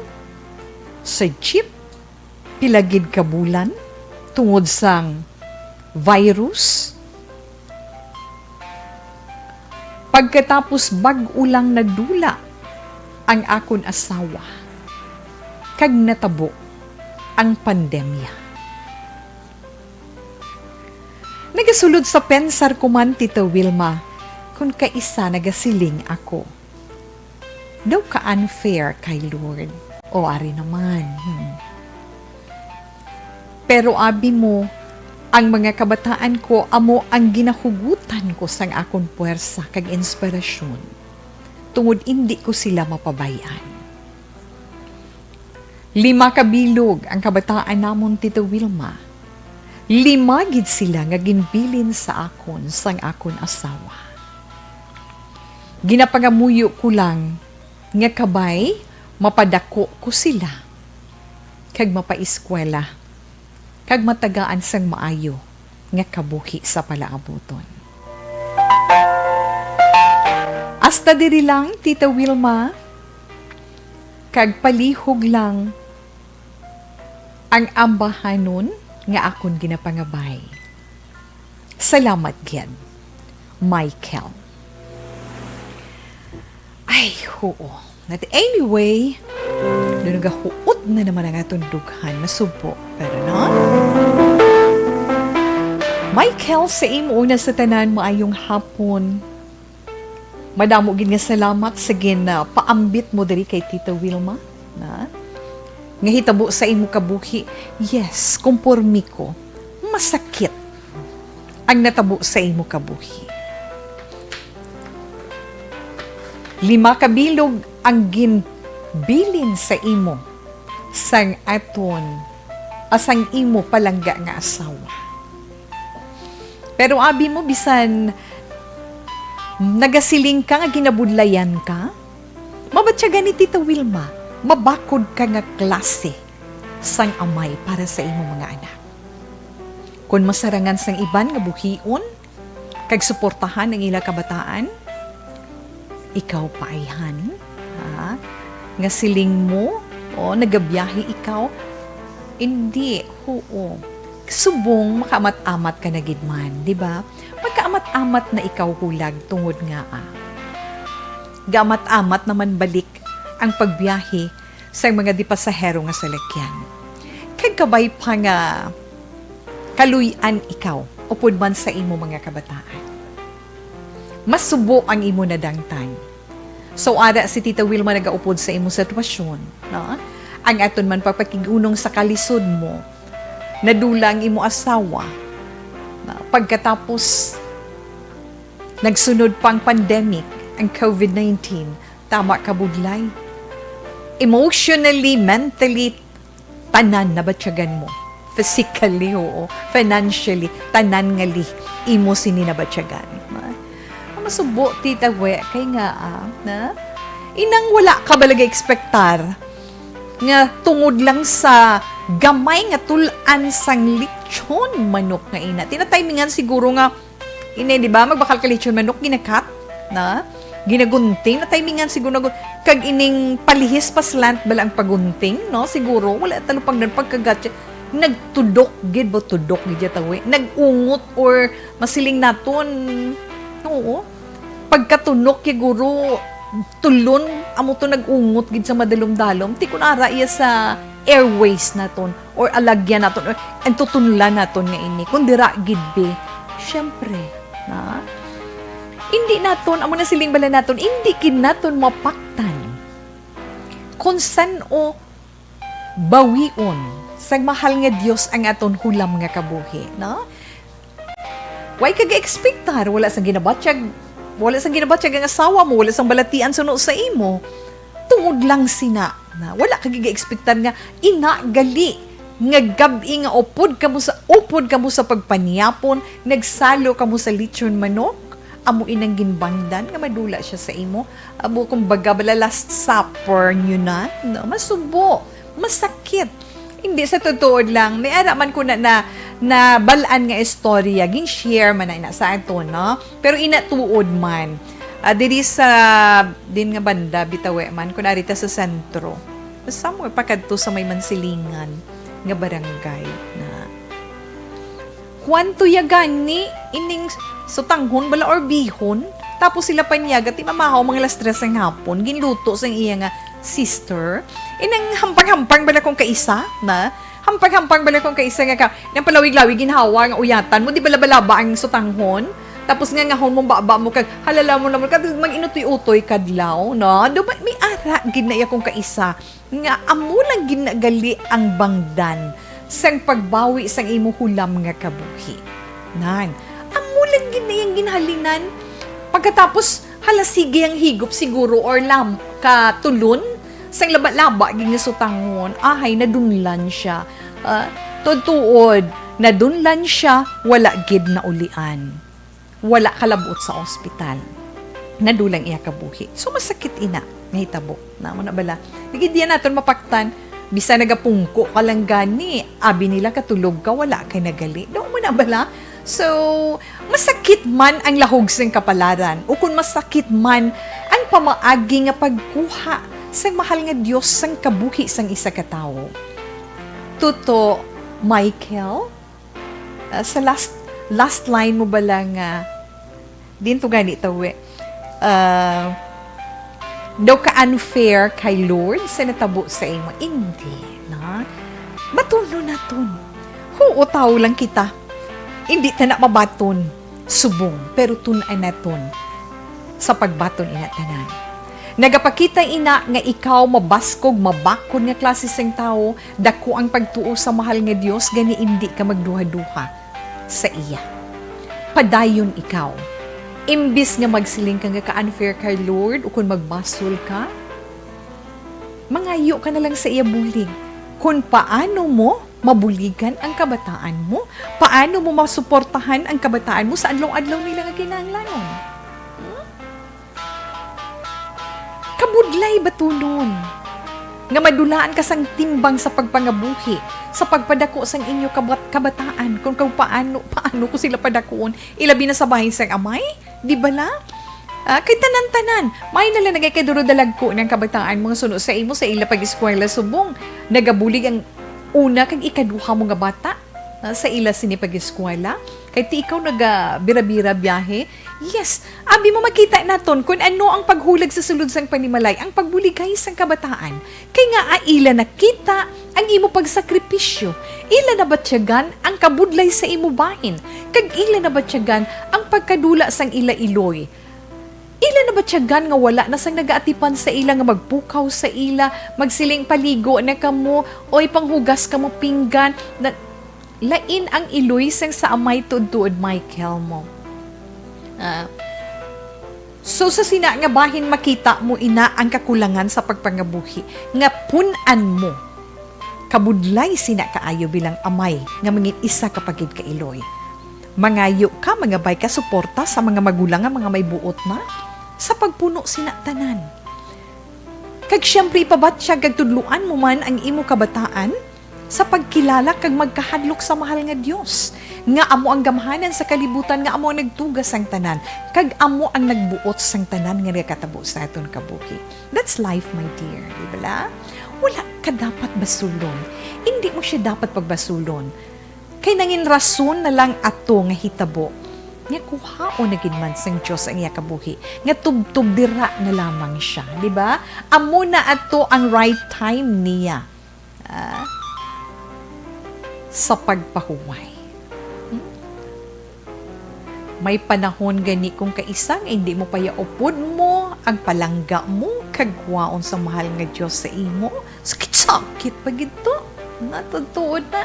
sa jeep, pila gid ka bulan, tungod sang virus. Pagkatapos, bag-o lang nadula ang akon asawa, kag natabo ang pandemya. Nagasulod sa pensar ko man, Tita Wilma, kon kaisa nagasiling ako, "Daw ka unfair kay Lord." O, ari naman. Hmm. Pero abi mo, ang mga kabataan ko amo ang ginahugutan ko sang akon puwersa kag inspirasyon, tungod indi ko sila mapabay-an. Lima ka bilog ang kabataan namon, Tita Wilma. Lima gid sila nga ginbilin sa akon sang akon asawa. Ginapangamuyo ko lang nga kabay mapadako ko sila kag mapaeskwela kag matagaan sang maayo nga kabuhi sa palaabuton. Hasta diri lang, Tita Wilma, kag palihog lang ang ambahanon nga akon ginapangabay. Salamat gid, Michael. Ay, huo. But anyway, nagahuot na naman ang aton dughan. Nasubo. Pero no? Michael, sa imo una sa tanan, maayong hapon. Madamo gid nga salamat sa gin, ah, paambit mo diri kay Tita Wilma, na? Nga hitabo sa imo kabuhi. Yes, kumpormi ko. Masakit ang natabo sa imo kabuhi. Lima ka bilog ang ginbilin sa imo sang aton, ah, sang imo palangga nga asawa. Pero abi mo, bisan nagasiling ka nga ginabudlayan ka, mabatyagan ni Tita Wilma, mabakod ka nga klase sang amay para sa imo mga anak. Kon masarangan sang iban nga buhion kag suportahan ang ila kabataan, ikaw pa ayhan, ha? Nga siling mo, o, nagabiyahe ikaw? Indi, huo. Subong makaamat-amat ka na gid man, di ba? Magkaamat-amat na ikaw hulag tungod nga, ah, gaamat-amat naman balik ang pagbiyahe sa mga di pasahero nga salakyan. Kag kabay pa nga kaluy-an ikaw upod man sa imo mga kabataan. Masubo ang imo nadangtan. So, ara si Tita Wilma nagaupod sa imo sitwasyon, no? Ang aton man pagpakig-unong sa kalisod mo, nadula ang imo asawa, no? Pagkatapos, nagsunod pang pandemic, ang covid nineteen, tama ka budlay. Emotionally, mentally, tanan nabatyagan mo. Physically, oo. Financially, tanan ngali imo sini nabatyagan. Ma-, masubo, Tita We, kay nga, ah, na? Inang wala ka bala ga-ekspektar nga tungod lang sa gamay nga tul-an sang lechon manok nga ina. Tinatimingan siguro nga, ini, di ba, magbakal ka lechon manok, ginakat, na? Ginagunting, natimingan siguro na gun-, kag ining palihis pa slant bala ang pagunting, no? Siguro, wala talupang na pagkagat siya. Nagtudok gid ba, tudok gid ya tawi? Nag-ungot or masiling naton, oo. Pagkatunok ya guro, tulon, amo to nag-ungot gid sa madalom-dalom. Ti kun ara iya sa airways naton, or alagyan naton, or ang tutunlan naton nga ini. Kun dira gid, be, syempre, na? Indi naton, amo na siling bala naton, indi gid naton mapaktan kung san-o bawion sang mahal nga Dios ang aton hulam nga kabuhi, no? Way ka ga-ekspektar, wala sang ginabatyag, wala sang ginabatyag ang asawa mo, wala sang balatian suno sa imo. Tungod lang sina, na wala ka ga-ekspektar nga ina gali nga gab-i nga upod kamo sa, upod kamo sa pagpanyapon, nagsalo kamo sa lechon manok, amo inang ginbangdan nga madula siya sa imo. Amo, kumbaga, bala, last supper nyo na, no? Masubo, masakit. Hindi, sa totoo lang, may ara man ko na, na, na balaan nga istorya, gin-share man na ina sa ato, no? Pero ina tuod man. Ah, diri sa, din nga banda, bitawe man, kun ari ta sa sentro. Somewhere pa kadto sa may Mansilingan nga barangay na. Kuwan to ya gani, ining sutanghon bala or bihon. Tapos sila panyaga, ti mamahaw mga alas tres sang hapon, ginluto sang iya nga sister. Inang hampang-hampang bala kung kaisa, na? Hampang-hampang bala kung kaisa nga ka, nang palawig-lawig ginhawa nga uyatan mo, di bala balaba ang sutanghon? Tapos nga ngahon mong baba mo kag halala mo naman, kag mag-inutoy-utoy kadlaw, no? Do, may, may ara gid na iya kung kaisa nga amo lang gid na gali ang bangdan sang pagbawi sang imo hulam nga kabuhi. Nan, amo lang gid na iyang ginhalinan. Pagkatapos, hala, sige ang higop siguro or lam-, katulon sang laba-laba gid nga sutangon, ahay, nadunlan siya. Ah, tuod-tuod, nadunlan siya, wala gid naulian. Wala kalabot sa ospital. Nadulang iya kabuhi. So, masakit ina nga hitabo. Na mo na bala? Di gid yan naton mapaktan. Bisan nagapungko ka lang gani, abi nila katulog ka, wala kay nagali. Do mo na bala? So, masakit man ang lahog sang kapalaran, ukon masakit man ang pamaagi nga pagkuha sang mahal nga Dios sang kabuhi sang isa ka tawo. Tuto, Michael, ah, sa last, last line mo bala nga, din to gani tawi, ah, daw ka unfair kay Lord sa natabo sa imo? Indi, na? Batunon naton. Huo, tawo lang kita. Indi ta na mabaton subong, pero tun-an naton sa pagbaton ina tanan. Nagapakita ina nga ikaw mabaskog, mabakod nga klase sing tawo, dako ang pagtuo sa mahal nga Dios, gani indi ka magduha-duha sa iya. Padayon ikaw. Imbis nga magsiling ka nga ka-unfair kay Lord ukon magbasol ka, mangayo ka na lang sa iya bulig. Kon paano mo mabuligan ang kabataan mo? Paano mo masuportahan ang kabataan mo sa adlaw-adlaw nila nga kinahanglanon? Hmm? Kabudlay batunon nga madulaan ka sang timbang sa pagpangabuhi, sa pagpadako sang inyo kabat-, kabataan, kung, kung paano, paano ko sila padakuon, ilabi na sa bahin sang amay, di bala? Ah, kay tanan-tanan, may na lang nagay kay duro dalagko ng kabataan, mga suno sa imo, sa ila pag-eskwela subong. Nagabulig ang una kag ikaduha mo nga bata, ah, sa ila sini pag-eskwela. Kay ti ikaw naga bira-bira biyahe. Yes, abi mo makita naton kun ano ang paghulag sa sulod sang panimalay, ang pagbuligay sang kabataan. Kay nga, ah, ila nakita ang imo pagsakripisyo. Ila nabatyagan ang kabudlay sa imo bahin, kag ila nabatyagan ang pagkadula sang ila iloy. Ila nabatyagan nga wala na sang nagaatipan sa ila nga magpukaw sa ila, magsiling, "Paligo na kamo," oy, "Panghugas kamo pinggan." Na, lain ang iloy sang sa amay tuod-tuod, Michael, mo. Ah, so, sa sina nga bahin makita mo ina ang kakulangan sa pagpangabuhi nga pun-an mo. kabudlay sina kaayo bilang amay nga mangin-isa ka pa gid ka iloy. Mangayo ka, mangabay ka suporta sa mga magulang nga mga may buot na sa pagpuno sina tanan. Kag siyempre, ipabatyag kag tudloan mo man ang imo kabataan sa pagkilala kag magkahadlok sa mahal nga Dios, nga amo ang gamhanan sa kalibutan, nga amo ang nagtuga sang tanan, kag amo ang nagbuot sang tanan nga nagakatabo sa aton kabuhi. That's life, my dear, di bala? Wala ka dapat basulon. Hindi mo siya dapat pagbasulon. Kay nangin rason na lang ato nga hitabo nga kuhaon na gid man sang Dios ang iya kabuhi, nga tubtob dira na lamang siya, di ba? Amo na ato ang right time niya, ah, sa pagpahuway. Hmm? May panahon gani kung kaisa nga hindi mo paya upod mo ang palangga mo kag kuhaon sa mahal nga Dios sa imo. Sakit-sakit pa gid to. Nga totoo na.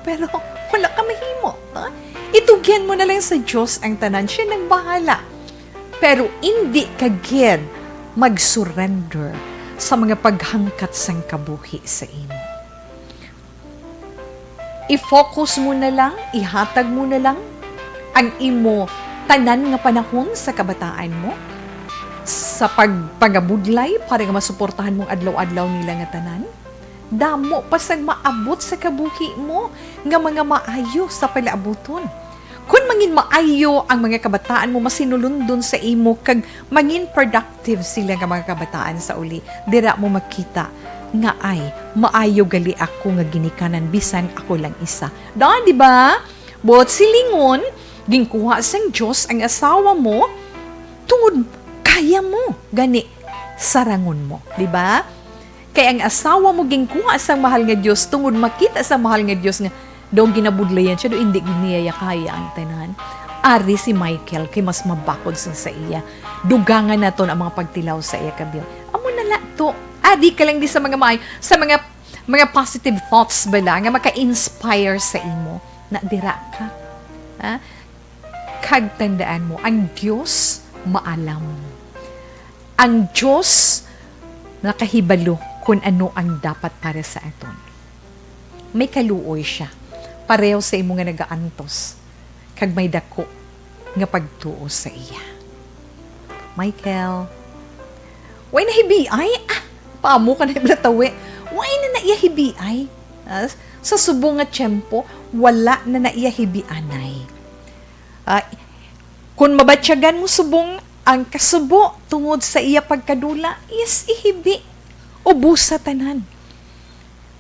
Pero wala ka mahimo, ha? Itugyan mo na lang sa Dios ang tanan. Siya nang bahala. Pero indi ka gid mag-surrender sa mga paghangkat sang kabuhi sa imo. I-focus mo na lang, ihatag mo na lang ang imo tanan nga panahon sa kabataan mo sa pagpangabudlay para nga masuportahan mong adlaw-adlaw nila nga tanan. Damo pa sang maabot sa kabuhi mo nga mga maayo sa palaabuton. Kon mangin maayo ang mga kabataan mo, masinulundon sa imo kag mangin productive sila nga mga kabataan sa uli. Dira mo makita nga, "Ay, maayo gali ako nga ginikanan bisan ako lang isa." Da, di ba? Buot silingon, ginkuha sang Dios ang asawa mo tungod kaya mo gani sarangon mo, di ba? Kay ang asawa mo ginkuha sang mahal nga Dios tungod makita sa mahal nga Dios nga daw ginabudlayan siya, daw indi gid niya ya kaya ang tanan. Ari si Michael kay mas mabakod sa, sa iya. Dugangan naton ang mga pagtilaw sa iya, kabil. Amo na la to. Adi ka lang di sa mga maay, sa mga, mga positive thoughts bala nga maka-inspire sa imo. Na dira ka. Ha? Kag tandaan mo, ang Dios maalam. Ang Dios nakahibalo kun ano ang dapat para sa aton. May kaluoy siya, pareho sa imo nga nagaantos, kag may dako nga pagtuo sa iya. Michael, way na hibiay? Ah, paamo ka na, Blatawi. Way na na iya hibiay. Ah, sa subong nga tiyempo, wala na na iya hibianay. Ah, kun mabatyagan mo subong ang kasubo tungod sa iya pagkadula, yes, ihibi. Ubusa tanan.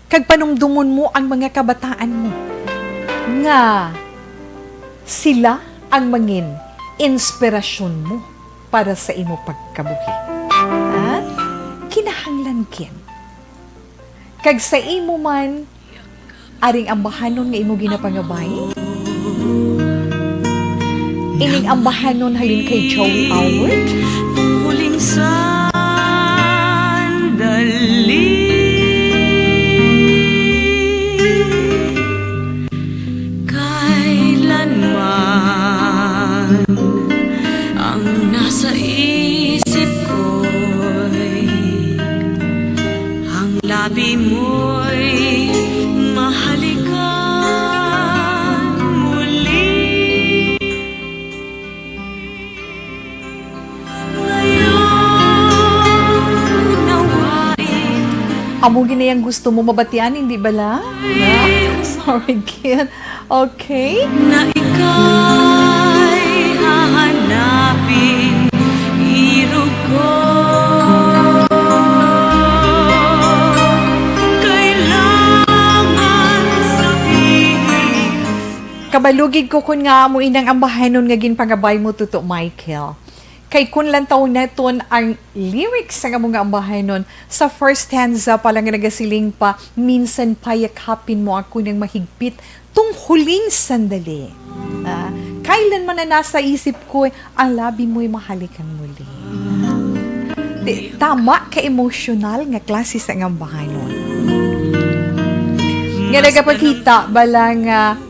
Kag panumdumon mo ang mga kabataan mo nga sila ang mangin inspirasyon mo para sa imo pagkabuhi. Ha? Kinahanglan gid. Kag sa imo man, aring ambahanon nga imo ginapangabay? Ining ambahanon halin kay Joey Albert. Huling sandali, kailanman ang nasa isip ko'y ang labi mo'y mahalikan muli. Ngayon, nawain. Amo gid na yang gusto mo mabatian, hindi bala? Na? Sorry, kid. Okay. Na ika'y hahanapin, irog ko. Kailangan sabihin. Kabalo gid ko kon ngaa amo inang ambahanon nga ginpangabay mo, Tuto Michael. Kay kun lantawon naton ang lyrics sang amo nga ambahanon, sa first stanza pa lang nga nagasiling pa, "Minsan pa yakapin mo ako nang mahigpit, tong huling sandali. Ah, kailanman na nasa isip ko, ang labi mo'y mahalikan muli." Di, tama ka emosyonal nga klase sang ambahanon. Nga nagapakita bala nga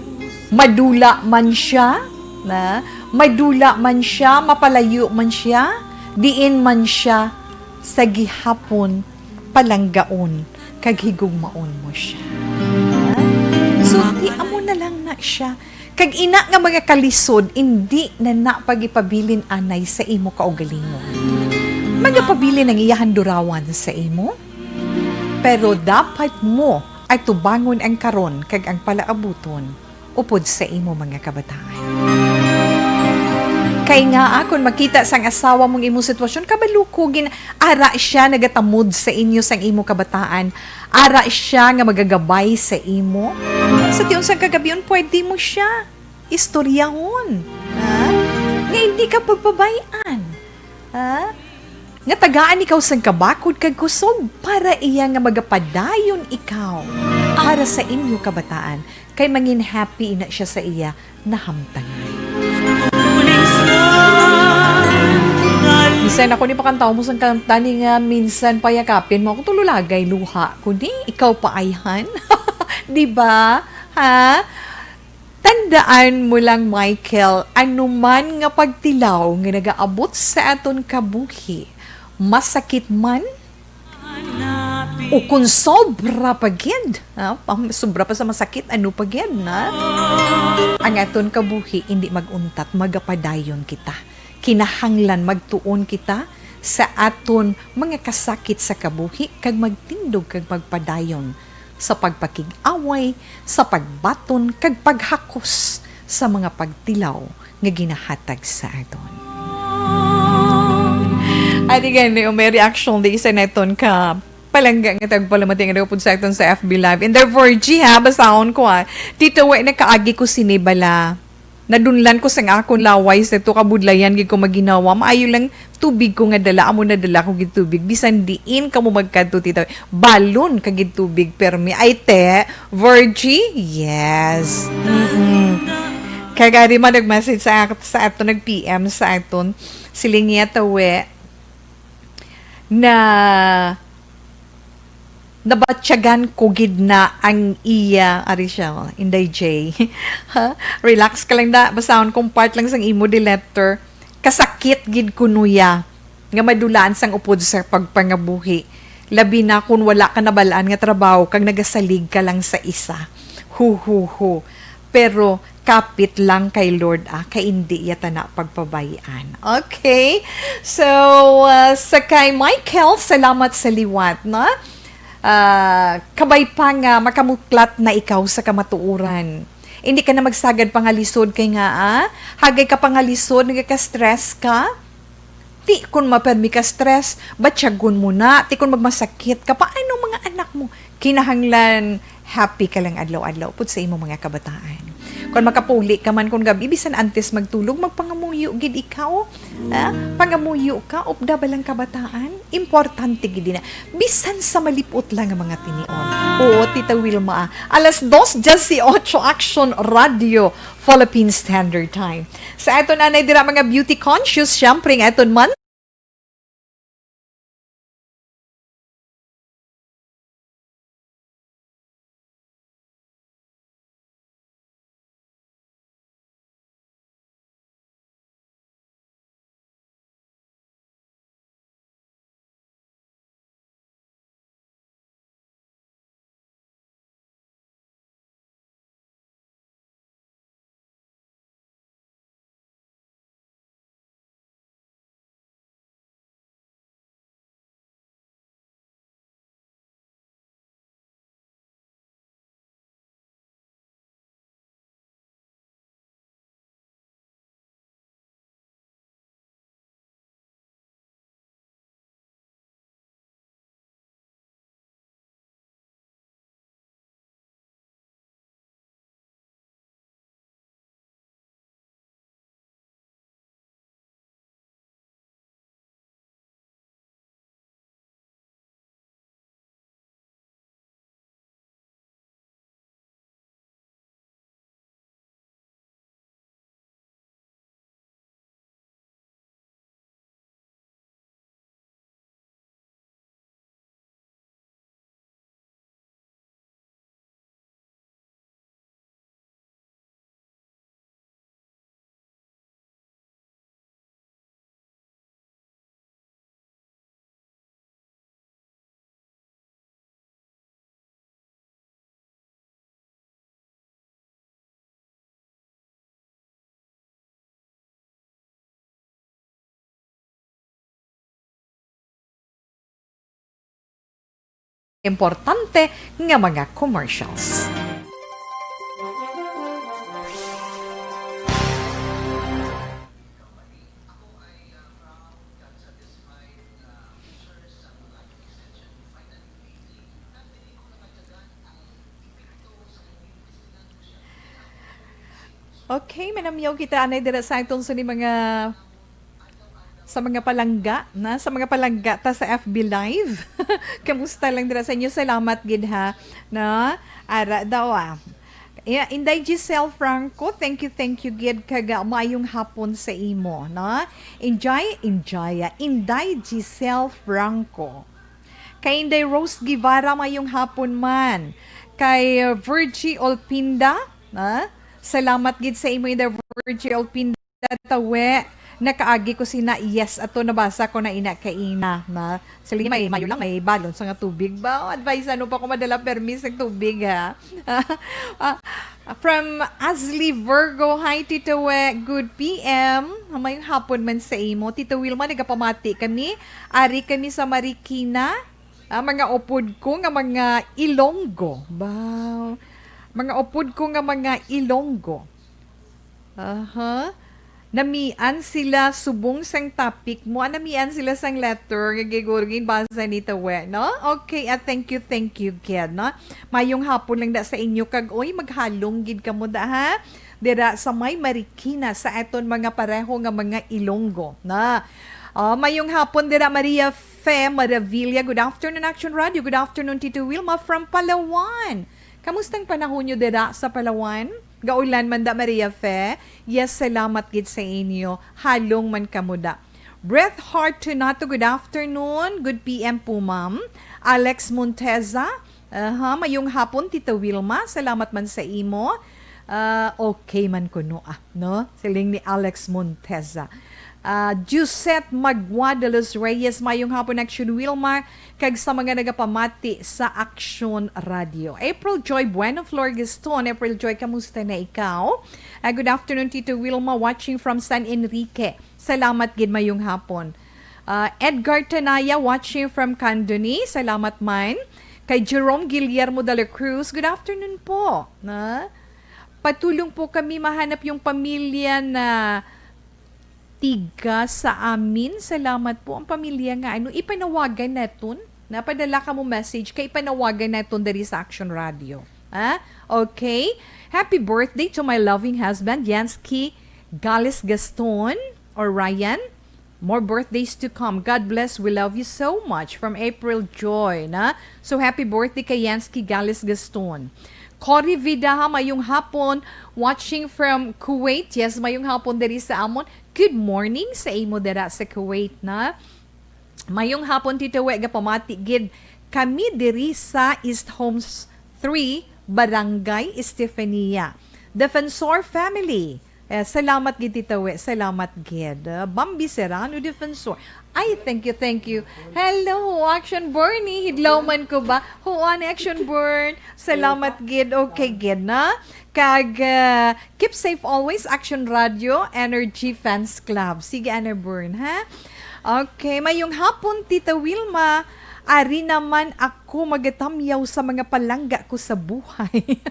madula man siya, na madula man siya, mapalayo man siya, diin man siya, sa gihapon palanggaon kag higugmaon mo siya. Sulti, amo na lang na siya. Kag ina nga mga kalisod, indi na na pagipabilin anay sa imo kaugalingon. Magapabilin ang iyahang durawan sa imo, pero dapat mo atubangon ang karon kag ang palaabuton upod sa imo mga kabataan. Kay nga, ah, kung makita sang asawa mong imong sitwasyon, kabalo ko, gin-, ara siya nagatamod sa inyo sang imo kabataan, ara siya nga magagabay sa imo. Sa tiyon sang kagabion, pwede mo siya istoryahon, ha? Nga hindi ka pagpabay-an, ha? Nga tagaan ikaw sang kabakod kag kusog para iya nga magapadayon ikaw para sa inyo kabataan, kay mangin happy ina siya sa iya nahamtangan. Minsan ako ni pakantaw mo sang kanta ni nga, minsan payakapin mo ako, tululagay luha ko ni ikaw pa ayhan. Di ba? Ha? Tandaan mo lang, Michael, anuman nga pagtilaw nga nagaabot sa aton kabuhi, masakit man o kon sobra pa gid, ha? Pam-, sobra pa sa masakit, ano pa gid na? Ang aton kabuhi indi mag-untat, magapadayon kita. Kinahanglan magtuon kita sa aton mga kasakit sa kabuhi kag magtindog kag magpadayon sa pagpakig-away, sa pagbaton, kag paghakos sa mga pagtilaw nga ginahatag sa aton. Adi gani, may reaction di isa naton ka palangga nga tagpalamati nga nagapod sa aton sa F B Live. In the four G, ha, basahon ko, ha. Tito, wa na kaagi ko sini bala. Nadunlan ko sang akon laway sa to kabudlayan gid ko maginawa. Maayo lang tubig ko nga dala, amo na dala ko gid tubig. Bisan diin kamo magkadto, tita, balon ka gid tubig, permi. Ay, te, Virgie? Yes. Mm-mm. Kag ari man nag-message sa ak-, sa aton, nag-P M sa aton. Siling niya, tawe, na nabatyagan ko gid na ang iya, ari siya, oh, Inday J. Ha? Relax ka lang da. Basahon kong part lang sang imo, the letter. Kasakit gid kuno ya nga madulaan sang upod sa pagpangabuhi. Labi na kun wala ka nabal-an nga trabaho kag nagasalig ka lang sa isa. Hu, hu, hu. Pero kapit lang kay Lord, ah, kay indi iya ta na pagpabay-an. Okay? So, ah, sa kay Michael, salamat sa liwat, no? Ah, kabay pa nga makamuklat na ikaw sa kamatuoran. Hindi ka na magsagad pangalisod kay nga, ah, hagay ka pangalisod, nagaka-stress ka. Ti kon mapermi ka stress, batyagon mo na. Ti kon magmasakit ka, paano mga anak mo? Kinahanglan happy ka lang adlaw-adlaw pud sa imong mga kabataan. Kon makapuli ka man kon gabi, bisan antes magtulog, magpangamuyo gid ikaw. Ah, pangamuyo ka, upda ba lang kabataan? Importante gid na. Bisan sa malipot lang nga mga tinion. Oo, Tita Wilma, ah. Alas dos dieciocho, Action Radio, Philippine Standard Time. Sa aton anay dira, mga beauty conscious, syempre, ang aton man importante nga mga commercials. Okay, manamyaw kita anay dira sa atong sini mga sa mga palangga na sa mga palangga ta sa F B Live. Kamusta lang dira sa inyo? Salamat gid ha. Na ara daw ah. Yeah, Inday Giselle Franco, thank you, thank you gid kag ah, maayong hapon sa imo, no? Injay, Injaya, Inday Giselle Franco. Kay Inday Rose Guevara, maayong hapon man. Kay uh, Virgie Olpinda, ha? Salamat gid sa imo, Inday Virgie Olpinda, tawe. Nakaagi ko sina, yes, ato nabasa ko na ina kaina, na sila may mayo lang, may balon sa nga tubig ba? Advice, ano pa ko madala permis ng tubig, ha? Ah, from Asli Virgo, hi, Tito We, good P M. May hapon man sa imo. Tito Wilma, nagapamati kami. Ari kami sa Marikina. Ah, mga upod ko nga mga Ilonggo. Wow. Mga upod ko nga mga Ilonggo. Aha. Namian sila subong sang topic mo. Ah, namian sila sang letter. Gagigurging basa ni Tawe, no? Okay, ah, thank you, thank you, kid, no? Mayong hapon lang da sa inyo. Kag, oy, maghalong gid kamo da, ha? Dira sa may Marikina, sa aton mga pareho nga mga Ilonggo, na. Ah, mayong hapon dira, Maria Fe Maravilla. Good afternoon, Action Radio. Good afternoon, Tito Wilma from Palawan. Kamustang panahon nyo dira sa Palawan? Gaulan man da, Maria Fe? Yes, salamat gid sa inyo. Halong man kamo da. Breath Heart Tunato, good afternoon. Good P M po, ma'am. Alex Monteza, aha, mayong hapon, Tita Wilma. Salamat man sa imo. Ah, okay man kuno, ah, no? Siling ni Alex Monteza. Ah, Josette Magua de los Reyes, mayong hapon, Action Wilma, kag sa mga nagapamati sa Action Radio. April Joy Bueno, Flor Gaston, April Joy, kamusta na ikaw? Ah, good afternoon, Tito Wilma, watching from San Enrique. Salamat gid, mayong hapon. Ah, Edgar Tanaya, watching from Candoni. Salamat man. Kay Jerome Guillermo de la Cruz, good afternoon po. Na? Patulong po kami mahanap yung pamilya na tiga sa amin. Salamat po. Ang pamilya nga, ano, ipanawagan naton. Napadala ka mo message kay ipanawagan naton diri sa Action Radio. Ha? Okay. Happy birthday to my loving husband, Yansky Gales Gaston, or Ryan. More birthdays to come. God bless. We love you so much. From April Joy, na? So, happy birthday kay Yansky Gales Gaston. Cory Vidaha, mayong hapon. Watching from Kuwait. Yes, mayong hapon diri sa amon. Good morning sa imo dira sa Kuwait, na? Mayong hapon, Tito We, gapamati gid kami diri sa East Homes three, Barangay Estefania. Defensor family. Eh, salamat gid, Tito We. Salamat gid. Uh, Bambi Serrano Defensor. Ay, thank you, thank you. Hello, Action Bernie. Hidlaw man ko ba? Huan, Action Burn. Salamat gid. Okay gid, na? Kag, uh, keep safe always, Action Radio, Energy Fans Club. Sige, Ana Byrne, ha? Okay, mayong hapon, Tita Wilma. Ari naman ako magatamyaw sa mga palangga ko sa buhay.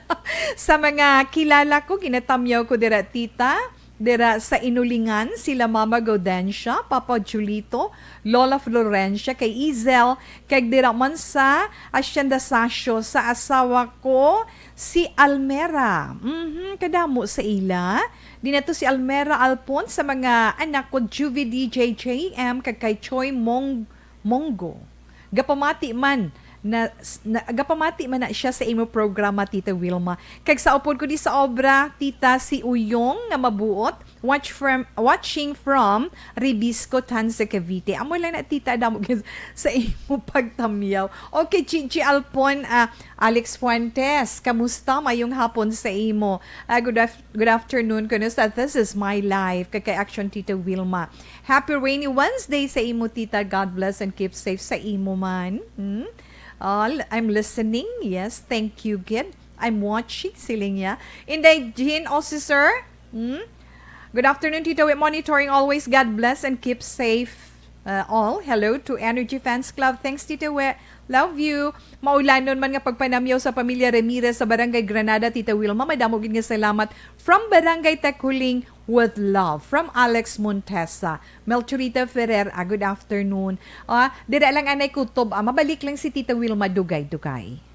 Sa mga kilala ko, ginatamyaw ko dira, Tita. Dira sa Inulingan, sila Mama Gaudencia, Papa Julito, Lola Florencia, kay Izel, kag dira man sa Hacienda Sasio, sa asawa ko, si Almera. Mhm, kadamo sa ila. Di na to si Almera Alpon sa mga anak ko, Juvie, D J, J M, kag kay Choi Mong-, Monggo. Gapamati man na, na, gapamati man na siya sa imo programa, Tita Wilma. Kag sa upod ko di sa obra, Tita, si Uyong nga mabuot, watch from, watching from Ribisco, Tanza, Cavite. Amo lang na, Tita, damo gid sa imo pagtamyaw. Okay, Chichi Alpon, ah, Alex Fuentes, kamusta? Mayong hapon sa imo. Ah, good af-, good afternoon, kuno sa This Is My Life, kag kay Action Tita Wilma. Happy rainy Wednesday sa imo, Tita. God bless and keep safe sa imo man. Hmm? All, I'm listening. Yes, thank you, gid. I'm watching, siling niya. Inday Jean Osisor. Hmm? Good afternoon, Tito. We're monitoring always. God bless and keep safe. Uh, all, hello to Energy Fans Club. Thanks, Tita We. Love you. Maulanon man nga pagpanamyaw sa pamilya Ramirez sa Barangay Granada, Tita Wilma. Madamo gid nga salamat. From Barangay Taculing, with love. From Alex Montesa. Melchorita Ferrer, ah, good afternoon. Ah, dira lang anay kutob, ah, mabalik lang si Tita Wilma Dugay-Dugay.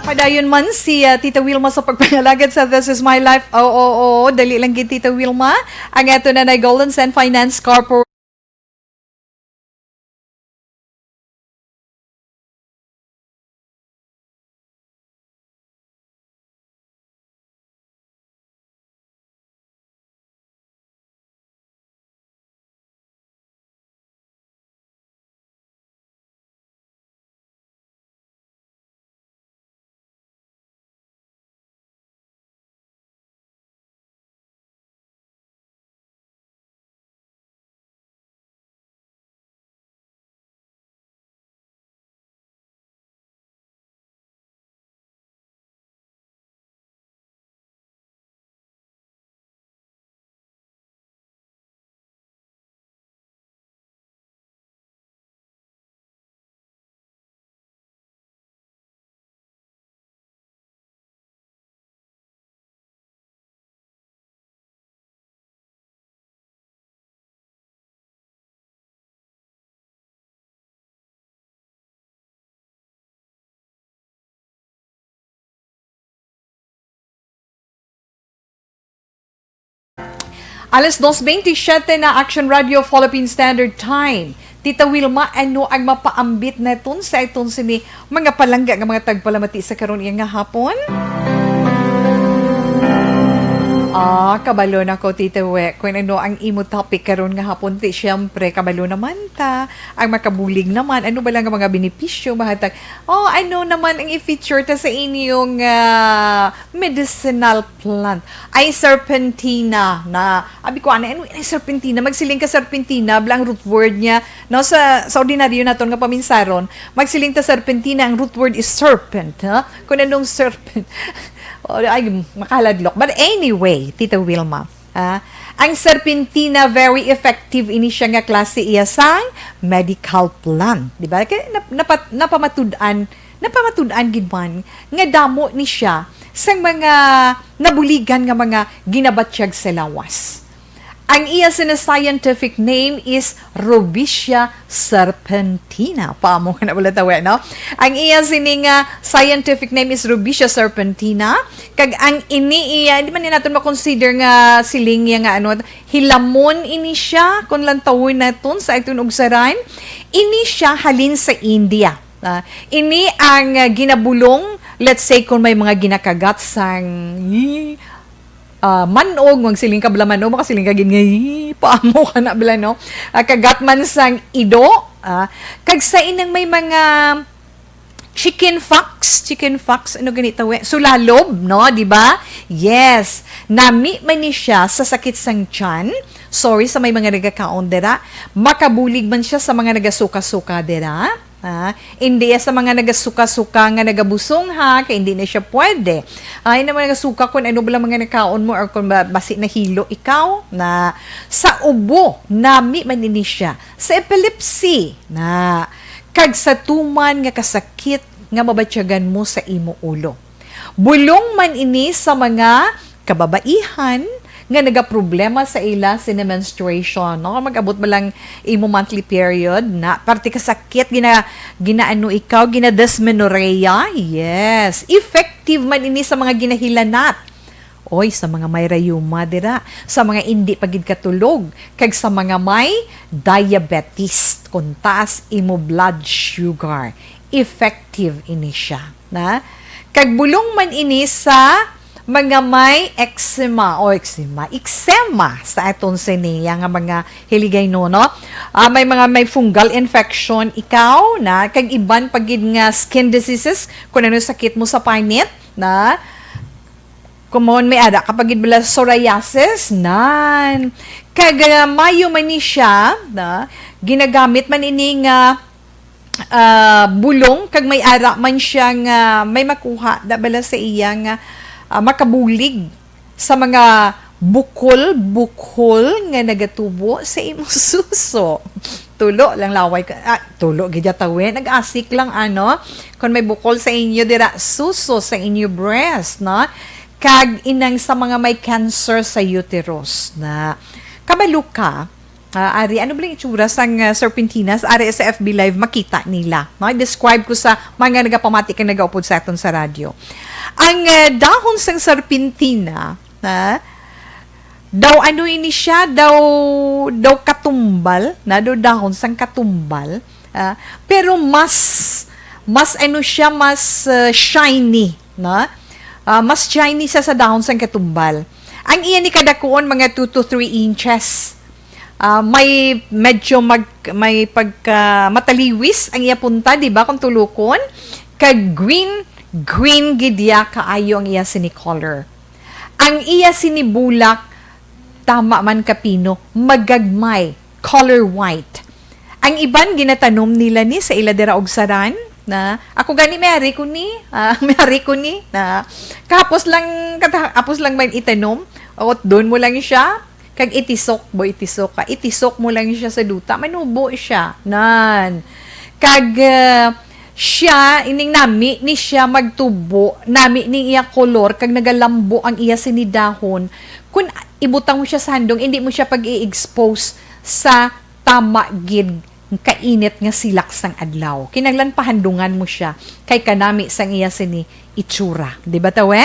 Padayon man si, ah, Tita Wilma sa pagpangalagad sa This Is My Life. Oo, oo, dali lang gid, Tita Wilma. Ang ato na na Golden Sand Finance Corporation. Alas dos veintisiete na, Action Radio Philippine Standard Time. Tita Wilma, ano ang mapaambit naton sa iton sini mga palangga nga mga tagpalamati sa karon iya nga hapon? Ah, kabalo na ko, Tita We, kung ano ang imo topic karon nga hapon. Ti, siyempre, kabalo naman ta. Ang makabulig naman, ano ba lang ang mga benepisyo, mahatag? Oh, ano naman ang i-feature ta sa inyong, ah, medicinal plant? Ay, serpentina na. Abi ko, ano, ano, ay, serpentina. Magsiling ka serpentina, bala ang root word niya. No, sa, sa ordinaryo naton nga paminsaron, magsiling ta serpentina, ang root word is serpent, ha? Kung anong serpent. O, ay, makaladlok. But anyway, Tita Wilma, ah, ang serpentina, very effective ini siya nga klase iya sang medical plant. Di ba? Kaya nap-, napat-, napamatud-an, napamatud-an gid man nga damo ni siya sang mga nabuligan nga mga ginabatyag sa lawas. Ang iya sina scientific name is Rubizia serpentina. Paamo ka na wala tawi, no? Ang iya sini nga scientific name is Rubizia serpentina. Kag ang ini iya, hindi man ni naton makonsider nga siling iya nga ano, hilamon ini siya, kung lantawon naton sa aton ugsaran. Ini siya halin sa India. Ah, ini ang, ah, ginabulong, let's say, kung may mga ginakagat sang, ah, manog, magsiling ka bala manog, makasiling ka gid nga, "Ih, paamo ka na bala, no?" Ah, kagat man sang ido, ah, kag sa inang may mga chicken fox, chicken fox, ano gani tawi? Sulalob, no? Di ba? Yes. Nami man ni siya sa sakit sang tiyan. Sorry sa may mga nagakaon dira. Makabulig man siya sa mga nagasuka-suka dira. Ah, hindi sa mga nagasuka-suka nga nagabusong, ha, kay hindi na siya pwede. Ay, na mga nagasuka kung ano ba lang mga nakaon mo or kung ba, basi nahilo ikaw na sa ubo, nami man ini siya. Sa epilepsy, na kag sa tuman nga kasakit nga mabatyagan mo sa imo ulo. Bulong man ini sa mga kababaihan nga nagaproblema sa ila sini menstruation, no? Mag-abot ba lang imo monthly period na parte ka sakit, gina-, ginaano ikaw, ginadysmenorrhea? Yes. Effective man ini sa mga ginahilanat. Oy, sa mga may rayuma dira, sa mga indi pa gid katulog, kag sa mga may diabetes, kung taas imo blood sugar, effective ini siya, na? Kag bulong man ini sa Mga may eczema o eczema, eczema sa aton siniya nga mga hiligaynon, no? Ah, may mga may fungal infection ikaw na kag iban pa gid nga skin diseases, kung ano sakit mo sa panit na common may ara ka pa gid bala psoriasis nan. Kag ah, mayo man ni siya na ginagamit man ini nga ah, bulong kag may ara man siya nga may makuha da bala sa iya nga ah, makabulig sa mga bukol-bukol nga nagatubo sa imong suso. Tulo lang laway ka, ah, tulo gid ya tawi, nag-asik lang ano. Kung may bukol sa inyo dira suso sa inyo breast, no? Kag inang sa mga may cancer sa uterus na kabalo ka, Ah, ari, ano ba yung itsura sang ah, serpentinas? Ari sa F B Live, makita nila. No? I-describe ko sa mga nagapamati kag nagaupod sa aton sa radyo. Ang ah, dahon sang serpentina, na, daw ano ini siya, daw, daw katumbal, na daw dahon sang katumbal, ah, pero mas, mas ano siya, mas ah, shiny, na? Ah, mas shiny siya sa dahon sang katumbal. Ang iya ni kadakuon mga two to three inches. Ah, may medyo mag-, may pagka mataliwis ang iya punta, di ba, kung tulukon? Kag green, green gid iya kaayo ang iya sini color. Ang iya sini bulak, tama man kapino, magagmay, color white. Ang iban ginatanom nila ni sa ila dira og saran na ako gani may ari ko ni, ah, may ari ko ni na kahapos lang, katahapos lang man itanom, o doon mo lang siya, kag itisok, bo, itisok ka. Itisok mo lang siya sa duta, manubo siya. Nan. Kag, ah, siya, ining nami ni siya magtubo, nami ni iya kolor, kag nagalambo ang iya sini dahon. Kun ibutang mo siya sa handong, hindi mo siya pag-i-expose sa tama gid kainit nga silak sang adlaw. Kinahanglan pahandungan mo siya kay kanami sang iya sini itsura. Di ba, tawe?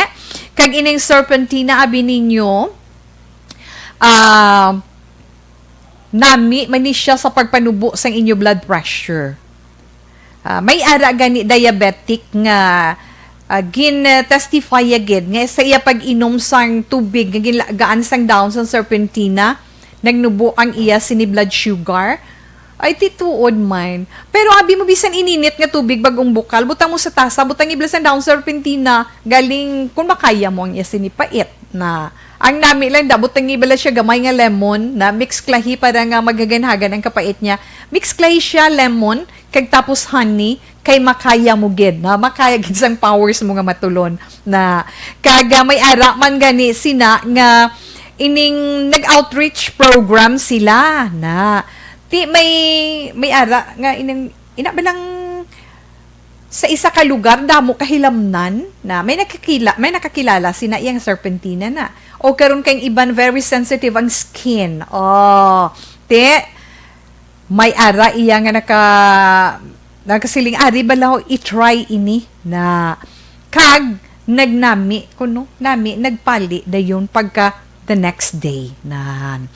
Kag ining serpentina, abi ninyo, ah, nami man ni siya sa pagpanubo sang inyo blood pressure. Ah, may ara gani diabetic nga ah, gin-testify gid nga sa iya pag-inom sang tubig nga ginlagaan sang dahon sang serpentina, nagnubo ang iya sini blood sugar. Ay, tituod man. Pero abi mo, bisan ininit nga tubig, bag-ong bukal, butang mo sa tasa, butang ibla sang dahon serpentina, galing kung makaya mo ang iya sini pait na. Ang nami lang, da, butang ibla siya gamay nga lemon na mix klahi para nga maghaganhagan ang kapait niya. Mix klahi siya, lemon, kag tapos honey, kay makaya mo gid, na makaya gid sang powers mo nga matulon na. Kag ah, may ara man gani sina nga ining nag-outreach program sila na. Ti may, may ara nga ining, ina ba lang sa isa ka lugar damo kahilamnan na may nakakila, may nakakilala sina iyang serpentina na. O karon kay iban very sensitive ang skin. Oh, ti may ara iya nga naka, nagasiling, "Ari bala, i-try ini na." Kag nagnami kuno, nami, nagpali dayon pagka the next day. Nan.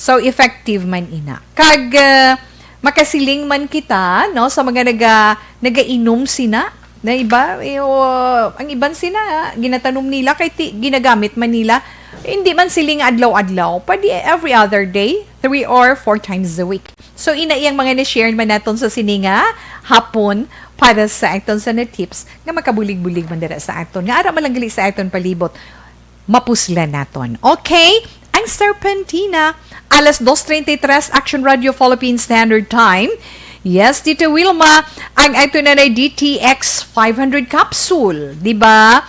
So, effective man ina. Kag, ah, makasiling man kita, no, sa mga naga-, nagainom sina, na iba, eh, o, ang iban sina, ginatanom nila, kay ti-, ginagamit man nila, hindi man siling adlaw-adlaw, pwede every other day, three or four times a week. So, ina iyang mga na-share man naton sa sini nga hapon para sa aton sa na tips nga makabulig-bulig man dira sa aton. Nga ara man lang gali sa aton palibot, mapuslan naton. Okay? Ang serpentina, alas dos treinta y tres, Action Radio Philippine Standard Time. Yes, Tita Wilma, ang ato na na D T X five hundred capsule, di ba?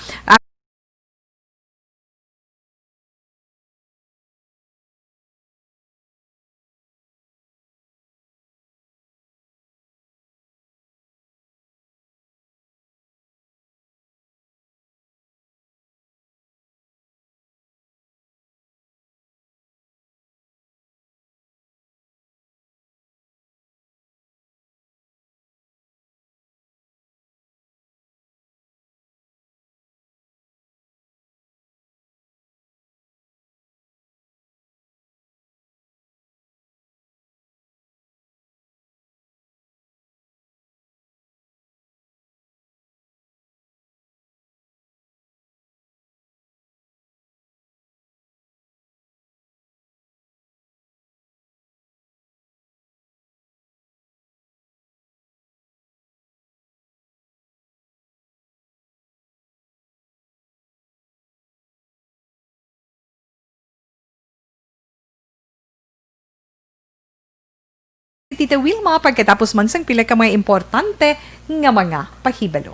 Tita Wilma, pagkatapos man sang pila ka mga importante nga mga pahibalo.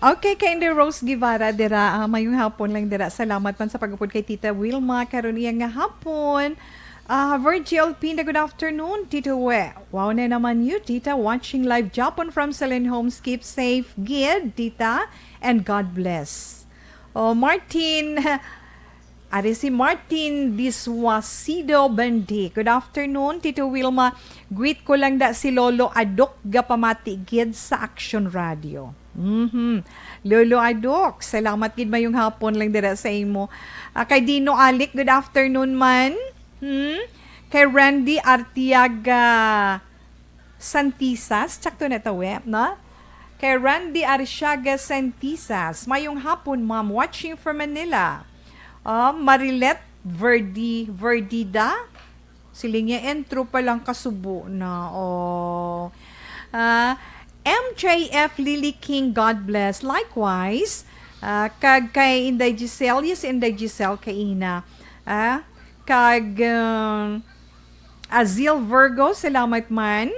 Okay, kay Inday Rose Guevara dira, ah, mayong hapon lang dira. Salamat man sa pag-upod kay Tita Wilma karon iya nga hapon. Ah, Virgie Olpinda, good afternoon, Tito We. Wow na naman you, Tita. Watching live Japon from Celine Homes. Keep safe, gid, Tita, and God bless. Oh, Martin, ari si Martin Disuasido Bendi. Good afternoon, Tito Wilma. Greet ko lang da si Lolo Adok, gapamati gid sa Action Radio. Mhm. Lolo Adok, salamat gid, mayong hapon lang dira sa imo. Ah, kay Dino Alic, good afternoon man. Hmm? Kay Randy Artiaga Santisas, tsakto na to, eh, no? Kay Randy Artiaga Santisas, mayong hapon, ma'am. Watching from Manila. Ah, Marilet Verdi, Verdida, siling niya, intro pa lang kasubo na. Oh. Ah, M J F Lily King, God bless. Likewise, ah, kag kay Inday Giselle, yes, Inday Giselle, kaina. Ah, kag, um, Azil Virgo, salamat man.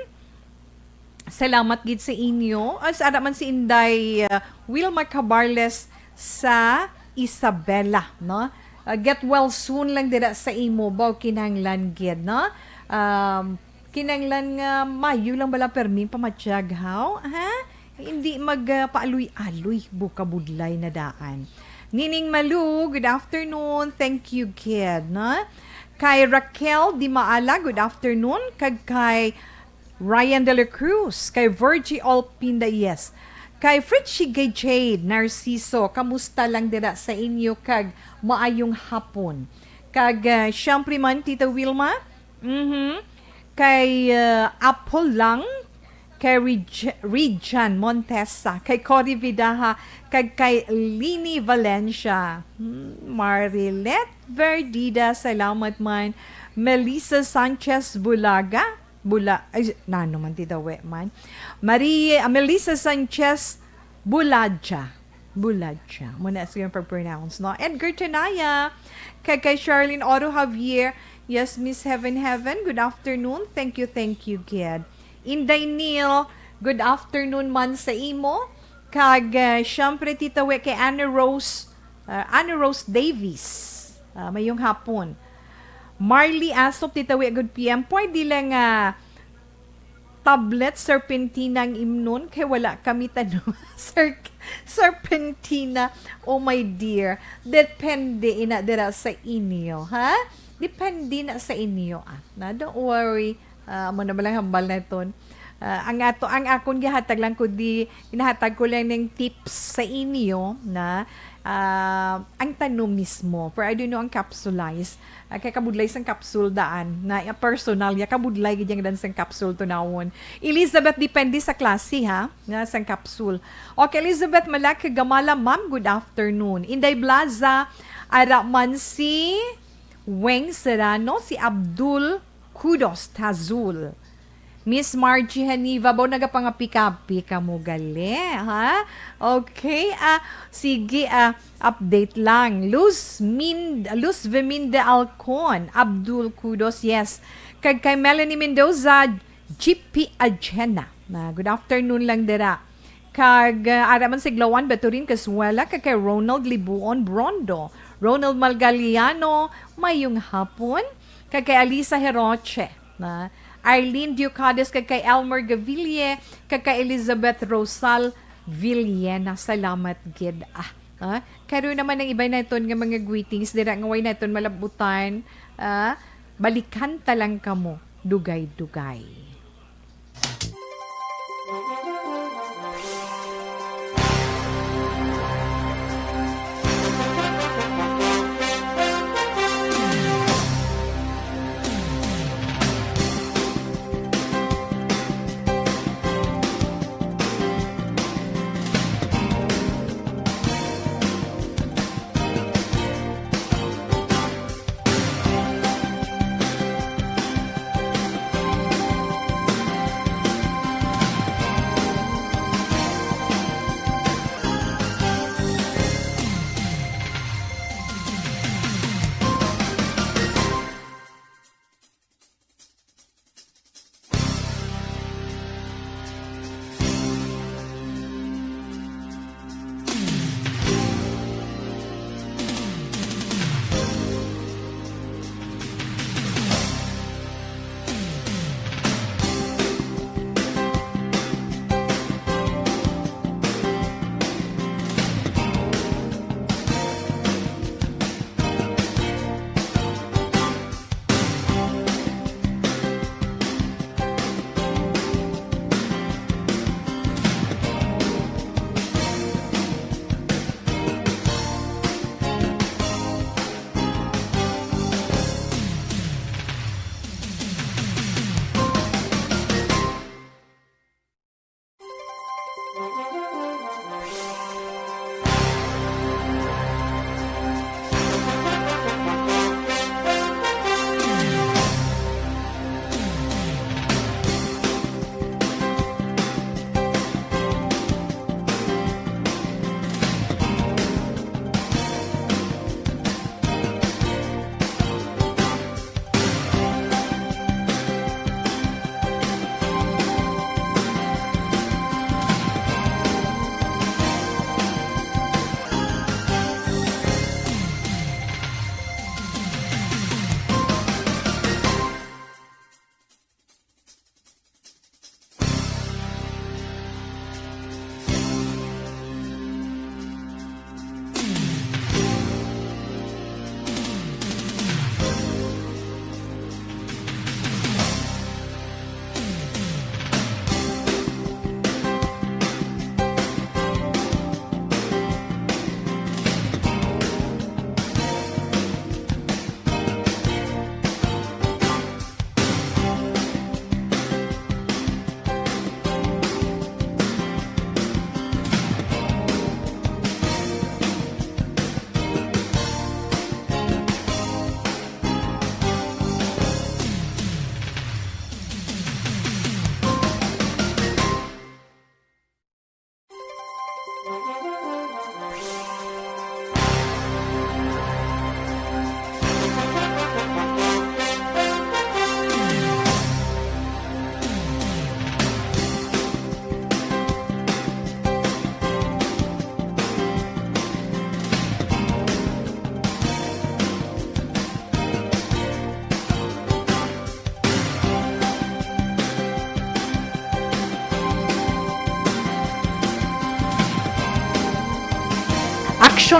Salamat gid sa inyo. As ara man si Inday, ah, Wilma Cabarles sa Isabela, no? Ah, get well soon lang dira sa imo, baw kinahanglan gid, no? Um, kinahanglan nga mayo lang bala permi pamatyag, haw? Ha? Hindi mag, ah, paaloy-aloy, bu kabudlay na daan. Nining Malu, good afternoon. Thank you, kid, no? Kay Raquel Di Maala, good afternoon. Kag kay Ryan De La Cruz, kay Virgie Olpinda, yes. Kay Fritchie Gay Jade Narciso, kamusta lang dira sa inyo kag maayong hapon. Kag, ah, siyempre man, Tita Wilma, mhm, kay, ah, Apol lang, kay Reg-, Rejan Montesa, kay Cory Vidaja, kag kay Lini Valencia. Hmm, Marilet Verdida, salamat man. Melissa Sanchez Bulaga, Bula-, ay, nano man ti daw, eh, man. Marie, ah, Melissa Sanchez Bulaja. Bulaja. Muna sa yung pag-pronounce, no? Edgar Tenaya. Kay, kay Charlene Oro Javier. Yes, Miss Heaven Heaven. Good afternoon. Thank you, thank you, kid. Inday Neil. Good afternoon man sa imo. Kag, ah, syempre, Tita We, kay Anna Rose, ah, Anna Rose Davis. Ah, mayong hapon. Marley Asop, Tita We, good P M. Pwede lang, ah, tablet, serpentina ang imnon kay wala kami tanom. Sir, serpentina, oh my dear. Depende ina dira sa inyo, ha? Depende na sa inyo, ah. Na, don't worry. Ah, amo na ba lang hambal na iton. Ah, ang ato, ang akon gihatag lang, kundi ginahatag ko lang ng tips sa inyo na, ah, ang tanom mismo. For I don't know ang capsulize. Ah, kay kabudlay sang capsule daan. Na, ah, personal, ya kabudlay gid yang dan sang capsule tunawon. Elizabeth, depende sa klase, ha, nga sang capsule. Okay, Elizabeth Malak Gamala, ma'am, good afternoon. Inday Blaza, ara man si Weng Serrano, si Abdul Kudos Tazul. Miss Margie Haniva, baw nagapangapi-kapi ka mo gali, ha? Okay, ah, sige, ah, update lang. Luz Mind-, Luz Veminda Alcon, Abdul Kudos, yes. Kag kay Melanie Mendoza, G P Agena. Na, good afternoon lang dira. Kag, ah, ara man si Glawan Baturin Casuela, kag kay Ronald Libuon Brondo, Ronald Malgaliano, mayong hapon. Kag kay Alisa Heroche, na, Arlene Diocades, kag kay Elmer Gaville, kag kay Elizabeth Rosal Villena. Salamat gid. Ah, ah, karon naman ang iba naton nga mga greetings dira nga way naton malabutan. Ah, balikan ta lang kamo dugay-dugay.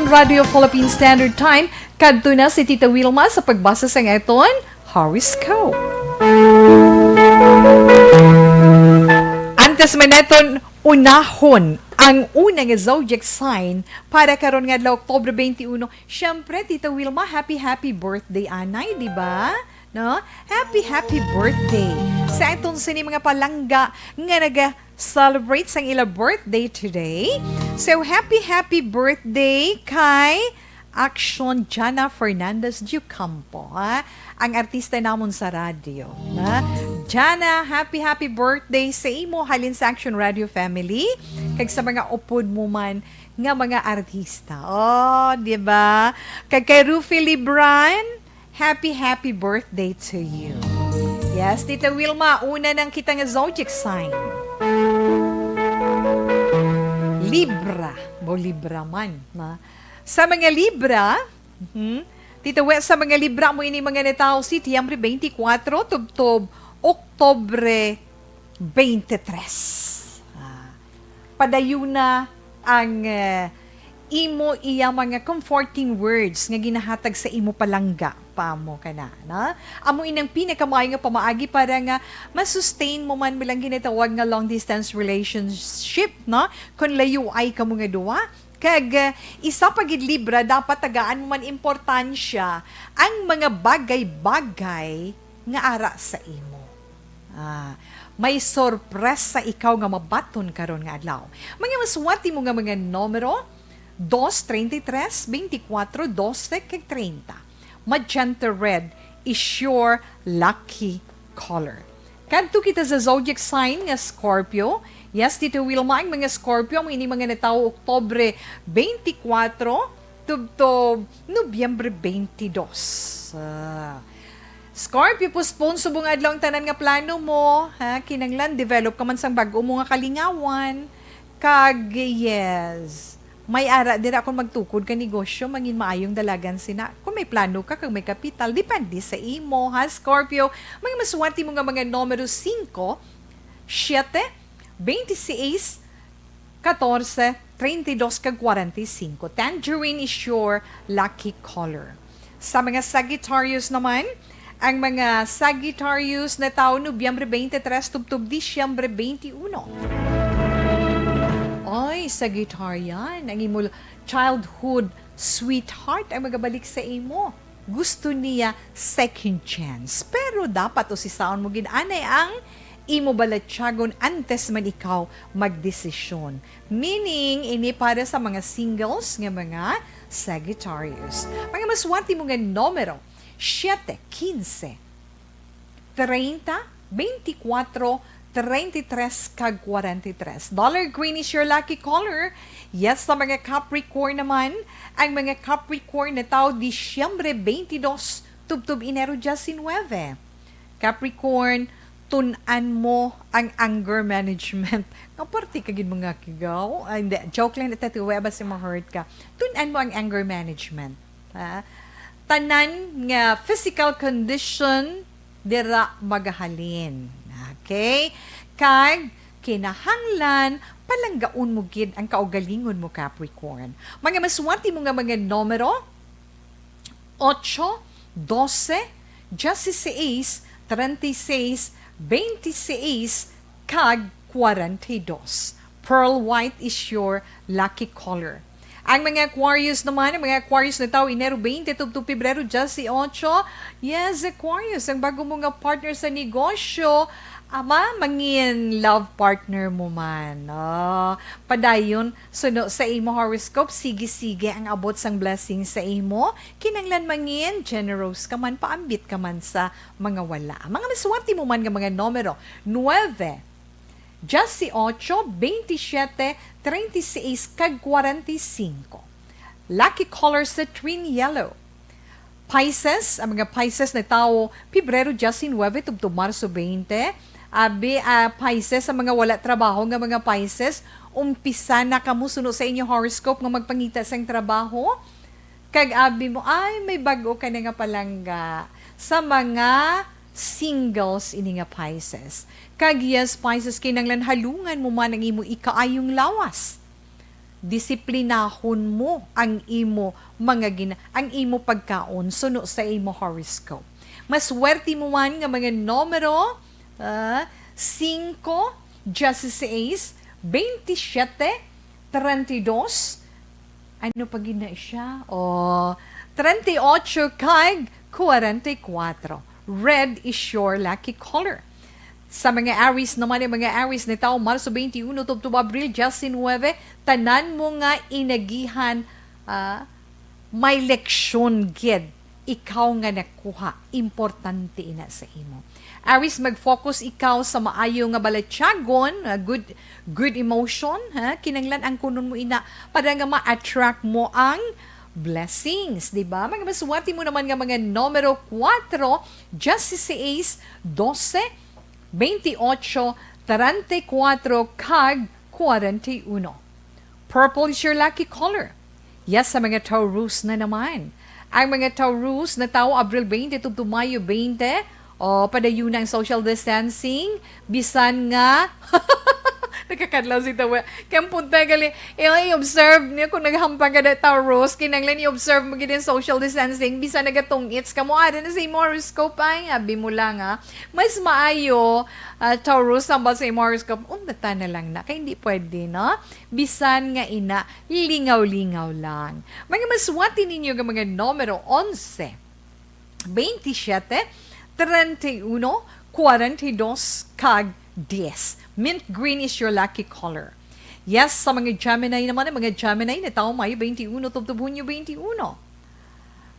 Radio Philippine Standard Time, kadto na si Tita Wilma sa pagbasa sang aton horoscope. Antes man naton unahon ang una nga zodiac sign para karon nga adlaw, Oktubre twenty-one, syempre, Tita Wilma, happy, happy birthday, anay, di ba? No? Happy, happy birthday sa aton sini mga palangga nga naga-celebrate sang ila birthday today. So, happy, happy birthday kay Action Jana Fernandez Diocampo, ha? Ang artista namon sa radyo, ha? Jana, happy, happy birthday sa imo halin sa Action Radio family, kag sa mga upod mo man nga mga artista. Oh, di ba? Kag kay Rufi Libran, happy, happy birthday to you. Yes, Tita Wilma, una nang kita nga zodiac sign. Libra. Bo, Libra man, na. Sa mga Libra, mhm, Tita Wes, sa mga Libra, amo ini mga natawo Setyembre twenty-four, tubtob Oktubre twenty-three. Ah, padayuna ang, eh, imo iya mga comforting words nga ginahatag sa imo palangga pa mo kana, na? Amo inang pinakamaayo nga pamaagi para nga ma-sustain mo man bilang ginatawag nga long distance relationship, no? Kung layuay kamo nga duwa, kag, eh, isa pa gid, Libra, dapat tagaan mo man importansya ang mga bagay-bagay nga ara sa imo. Ah, may sorpresa ikaw nga mabaton karon nga adlaw. Mga maswati mo nga mga numero, dos, treinta y tres, veinticuatro, doce, kag treinta. Magenta red is your lucky color. Kadto kita sa zodiac sign nga Scorpio. Yes, Tito Wilma, ang mga Scorpio, amo ini mga natawo Oktubre twenty-four, tubtob Nobyembre twenty-two. Ah. Scorpio, postpone subong adlaw ang tanan nga plano mo, ha? Kinahanglan develop ka man sang bag-o mo nga kalingawan. Kag, yes, may ara dira kung magtukod ka negosyo, mangin maayong dalagan sina. Kung may plano ka, kag may kapital, depende sa imo, ha, Scorpio. Mga maswati mo nga mga numero, singko, siyete, veintiséis, katorse, treinta y dos, kag kwarenta y singko. Tangerine is your lucky color. Sa mga Sagittarius naman, ang mga Sagittarius natawo Nobyembre twenty-three tubtob Disyembre twenty-one. Ay, Sagittarian, ang imo childhood sweetheart ang magabalik sa imo. Gusto niya second chance. Pero dapat usisaon mo gid anay ang imo balatyagon antes man ikaw magdesisyon. Meaning, ini para sa mga singles nga mga Sagittarius. Mga maswati mo nga numero, siyete, quince, treinta, veinticuatro, treinta y tres, kag kwarenta y tres. Dollar green is your lucky color. Yes, sa mga Capricorn naman, ang mga Capricorn natawo Disyembre twenty-two, tubtob Enero diecinuebe. Capricorn, tun-an mo ang anger management. Nga parte ka gid mga kigaw. Ay, hindi. Joke lang, ito, tiwa ba si ma-hurt ka? Tun-an mo ang anger management. Ha? Tanan nga physical condition dira magahalin. Okay? Kag kinahanglan palanggaon mo gid ang kaugalingon mo, Capricorn. Mga maswati mo nga mga numero, ocho, doce, dieciséis, treinta y seis, veintiséis, kag kwarenta y dos. Pearl white is your lucky color. Ang mga Aquarius naman, ang mga Aquarius natawo Enero twenty tubtob Pebrero dieciocho. Yes, Aquarius, ang bago mo nga partner sa negosyo, ama, mangin love partner mo man. Oh, padayon, suno sa imo horoscope, sige-sige ang abot sang blessing sa imo. Kinahanglan mangin generous ka man, paambit ka man sa mga wala. Mga maswerte mo man nga mga numero, nuebe, dieciocho, veintisiete, treinta y seis, kag kwarenta y cinco. Lucky color, citrine yellow. Pisces, ang mga Pisces natawo Pebrero diecinuebe tubtob Marso twenty. Abi, ah, Pisces, ang mga wala trabaho nga mga Pisces, umpisa na kamo suno sa inyo horoscope nga magpangita sang trabaho. Kag abi mo, ay, may bag-o ka na nga palangga. Sa mga singles ini nga Pisces. Kag yes, Pisces, kinahanglan halungan mo man ang imo ikaayong lawas. disiplinahon mo ang imo mga gina-, ang imo pagkaon suno sa imo horoscope. Maswerte mo man nga mga numero, ah, singko, dieciséis, veintisiete, treinta y dos, ano pa gid na siya? O, treinta y ocho kag cuarenta y cuatro. Red is your lucky color. Sa mga Aries naman, ang mga Aries ni tawo Marso twenty-one tubtob Abril diecinuebe, tanan mo nga inagihan, ah, may leksyon gid ikaw nga nakuha. Importante ina sa imo. Aries, mag-focus ikaw sa maayo nga balatyagon, ah, good, good emotion, ha? Kinanglan ang kunon mo ina para nga ma-attract mo ang blessings, di ba? Mga maswerte mo naman nga mga numero kuwatro, dieciséis, doce, veintiocho, treinta y cuatro, kag cuarenta y uno. Purple is your lucky color. Yes, sa mga Taurus na naman. Ang mga Taurus na tawo Abril twenty tubtob Mayo twenty, o padayon ang social distancing, bisan nga nakakadlaw si tawo. Kaya ang punta gali, i-, i-observe niyo kung naghampang ka na Taurus, kinanglan i-observe mo gid ang social distancing, bisan nagatungits ka mo, ada na sa imo horoscope ay, abi mo lang ha. Mas maayo, ah, Taurus, hambal sa imo horoscope, undatan na lang na, kay hindi pwede, no? Bisan nga ina, lingaw-lingaw lang. Mga maswerte ninyo nga mga numero onse, veintisiete, treinta y uno, cuarenta y dos, kag diez. Mint green is your lucky color. Yes, sa mga Gemini naman, ang mga Gemini na tawo Mayo twenty-uno tubtob Hunyo twenty-uno.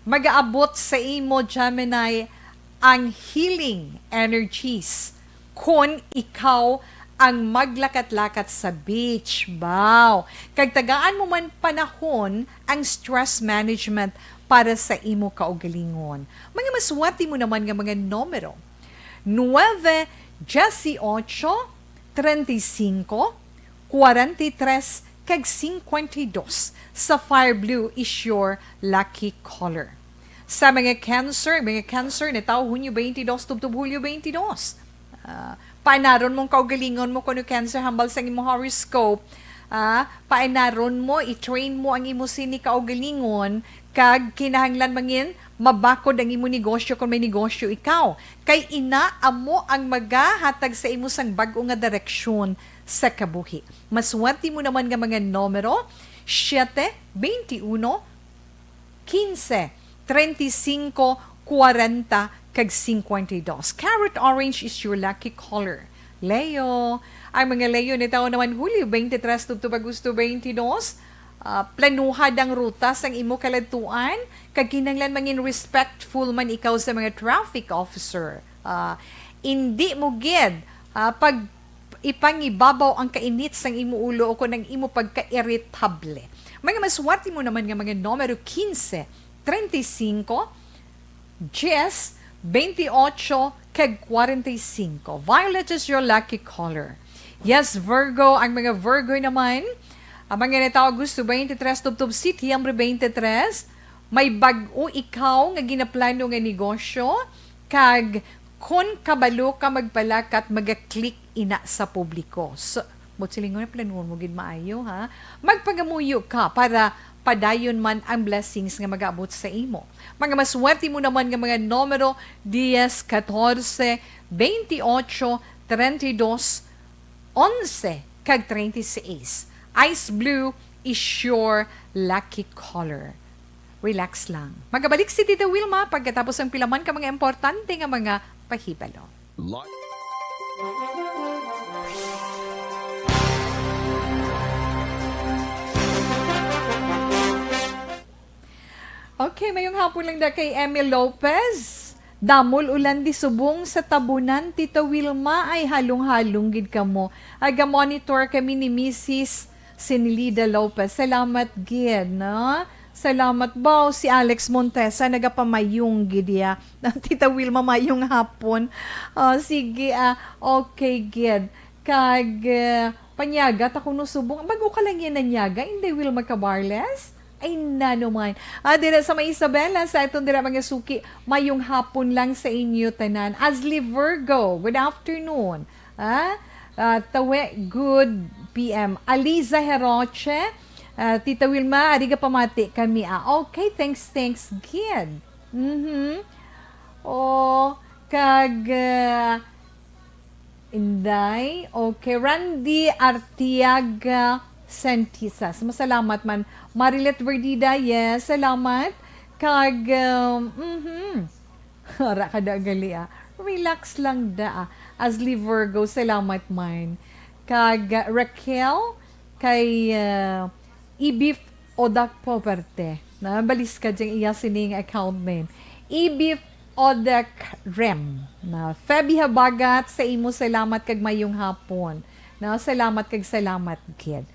Magaabot sa imo, Gemini, ang healing energies kon ikaw ang maglakat-lakat sa beach. Wow! Kag tagaan mo man panahon ang stress management para sa imo kaugalingon. Mga maswerte mo naman nga mga numero: nueve, dieciocho, treinta y cinco, cuarenta y tres, kag cincuenta y dos. Sapphire blue is your lucky color. Sa mga Cancer, mga Cancer na tawo Hunyo twenty-dos tubtob Hulyo twenty-dos. Ah, paanaron mong kaugalingon mo kuno Cancer hambal sang imo horoscope. Ah, paanaron mo, i-train mo ang imo sini kaugalingon, kag kinahanglan mangin mabakod ang imo negosyo kung may negosyo ikaw. Kay ina amo ang magahatag sa imo sang bag-o nga direksyon sa kabuhi. Maswerte mo naman nga mga numero: siete, veintiuno, quince, treinta y cinco, cuarenta, kag cincuenta y dos. Carrot orange is your lucky color. Leo. Ang mga Leo ni tawo naman Hulyo twenty-three tubtob Agosto twenty-dos, ah, planuha ang ruta sang imo kaladtuan, kag kinahanglan mangin respectful man ikaw sa mga traffic officer. Ah, indi mo gid, ah, pag ipangibabaw ang kainit sang imo ulo o kon ang imo pagka-iritable. Mga maswerte mo naman nga mga numero quince, treinta y cinco, diez, veintiocho, kag cuarenta y cinco. Violet is your lucky color. Yes, Virgo, ang mga Virgo naman, ang mga natawo Agosto twenty-three tubtob Setyembre twenty-three, may bag-o ikaw nga ginaplano nga negosyo, kag kon kabalo ka magpalakat, maga-click ina sa publiko. So, buot silingon, planuhon mo gid maayo, ha? Magpangamuyo ka para padayon man ang blessings nga mag-abot sa imo. Mga maswerte mo naman nga mga numero diez, catorce, veintiocho, treinta y dos, onse, kag treinta y seis. Ice blue is your lucky color. Relax lang. Magabalik si Tita Wilma pagkatapos ang pila man ka mga importante nga mga pahibalo. Li- Okay, mayong hapon lang da kay Emil Lopez. Damol ulan di subong sa Tabunan, Tita Wilma, ay halong-halong gid kamo. Aga-monitor kami ni Misis Sinilida Lopez. Salamat gid, no? Salamat, baw. Si Alex Montesa nagapamayong gid iya. Tita Wilma, mayong hapon. Ah, sige, ah, okay gid. Kag, ah, panyaga ta kuno subong. Bago ka lang yan nanyaga, hindi, Wilma Cabarles? Ay, nanuman. Ah, dira sa may Isabela, sa aton dira mga suki, mayong hapon lang sa inyo tanan. Asli Virgo, good afternoon. Ah, ah, Tawe, good P M. Aliza Heroche, Ah, Tita Wilma, ari ga pamati kami, ah. Okay, thanks, thanks, gid. Mhm. O, kag, ah, Inday, okay. Randy Artiaga Santisas, masalamat man. Marilet Verdida, yes, salamat. Kag, um, mhm. Ara ka da gali, ah. Relax lang da, ah. Asli Virgo, salamat man. Kag, ah, Raquel, kay, ah, Ibif Odak Poberte. Na, baliskad yang iya sining account name. Ibif Odak Rem. Na, Feby Habagat, sa imo salamat kag mayong hapon. Na, salamat kag salamat, kid.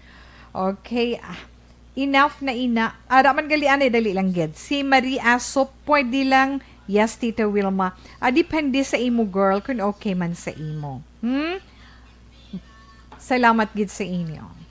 Okay, ah, enough na ina. Ara man gali anay, dali lang gid. Si Marie Aso, pwede lang, yes, Tita Wilma. Ah, depende sa imo, girl, kung okay man sa imo. Hmm? Salamat gid sa inyo.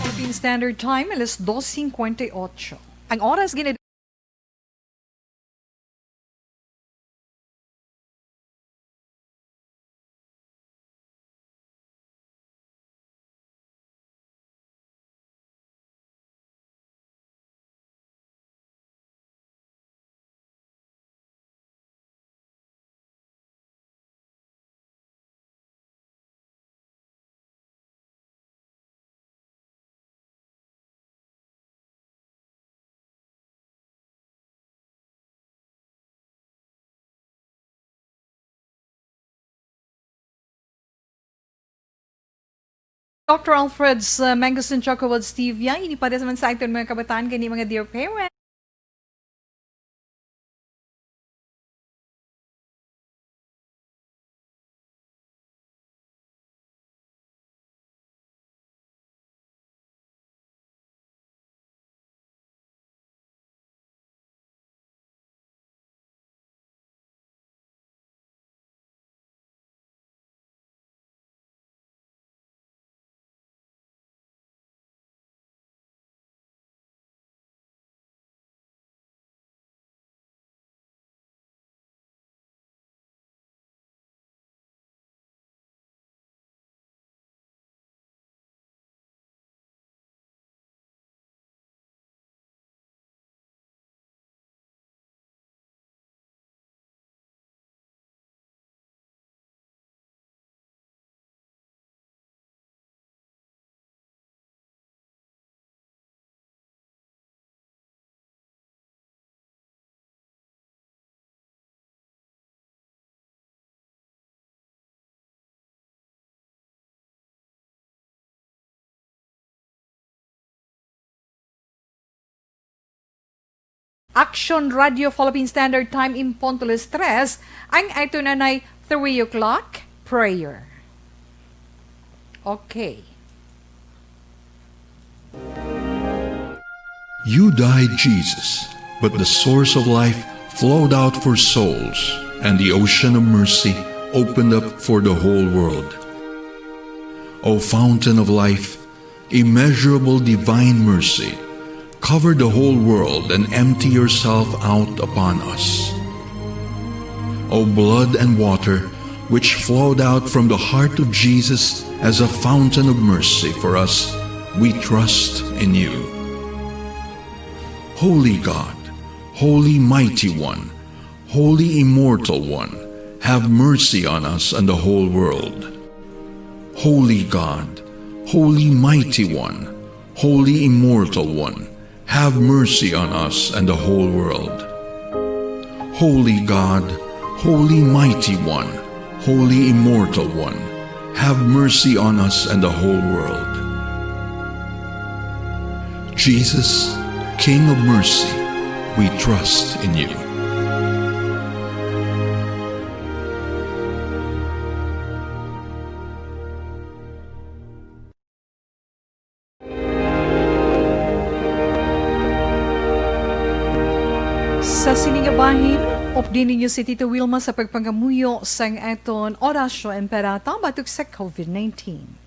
Philippine Standard Time, alas dos cincuenta y ocho. Ang oras, gina- Doctor Alfred's, uh, Mangosteen Chocolate Stevia, ini para naman sa aton mga kabataan, kani mga dear parents. Action Radio Philippine Standard Time in punto alas tres, ang ato na nay three o'clock prayer. Okay. You died, Jesus, but the source of life flowed out for souls, and the ocean of mercy opened up for the whole world. O fountain of life, immeasurable divine mercy, cover the whole world and empty yourself out upon us. O blood and water, which flowed out from the heart of Jesus as a fountain of mercy for us, we trust in you. Holy God, Holy Mighty One, Holy Immortal One, have mercy on us and the whole world. Holy God, Holy Mighty One, Holy Immortal One, have mercy on us and the whole world. Holy God, Holy Mighty One, Holy Immortal One, have mercy on us and the whole world. Jesus, King of mercy, we trust in you. Sa sini nga bahin, updi ninyo si Tito Wilma sa pagpangamuyo sang aton Oratio Imperata batok sa covid nineteen.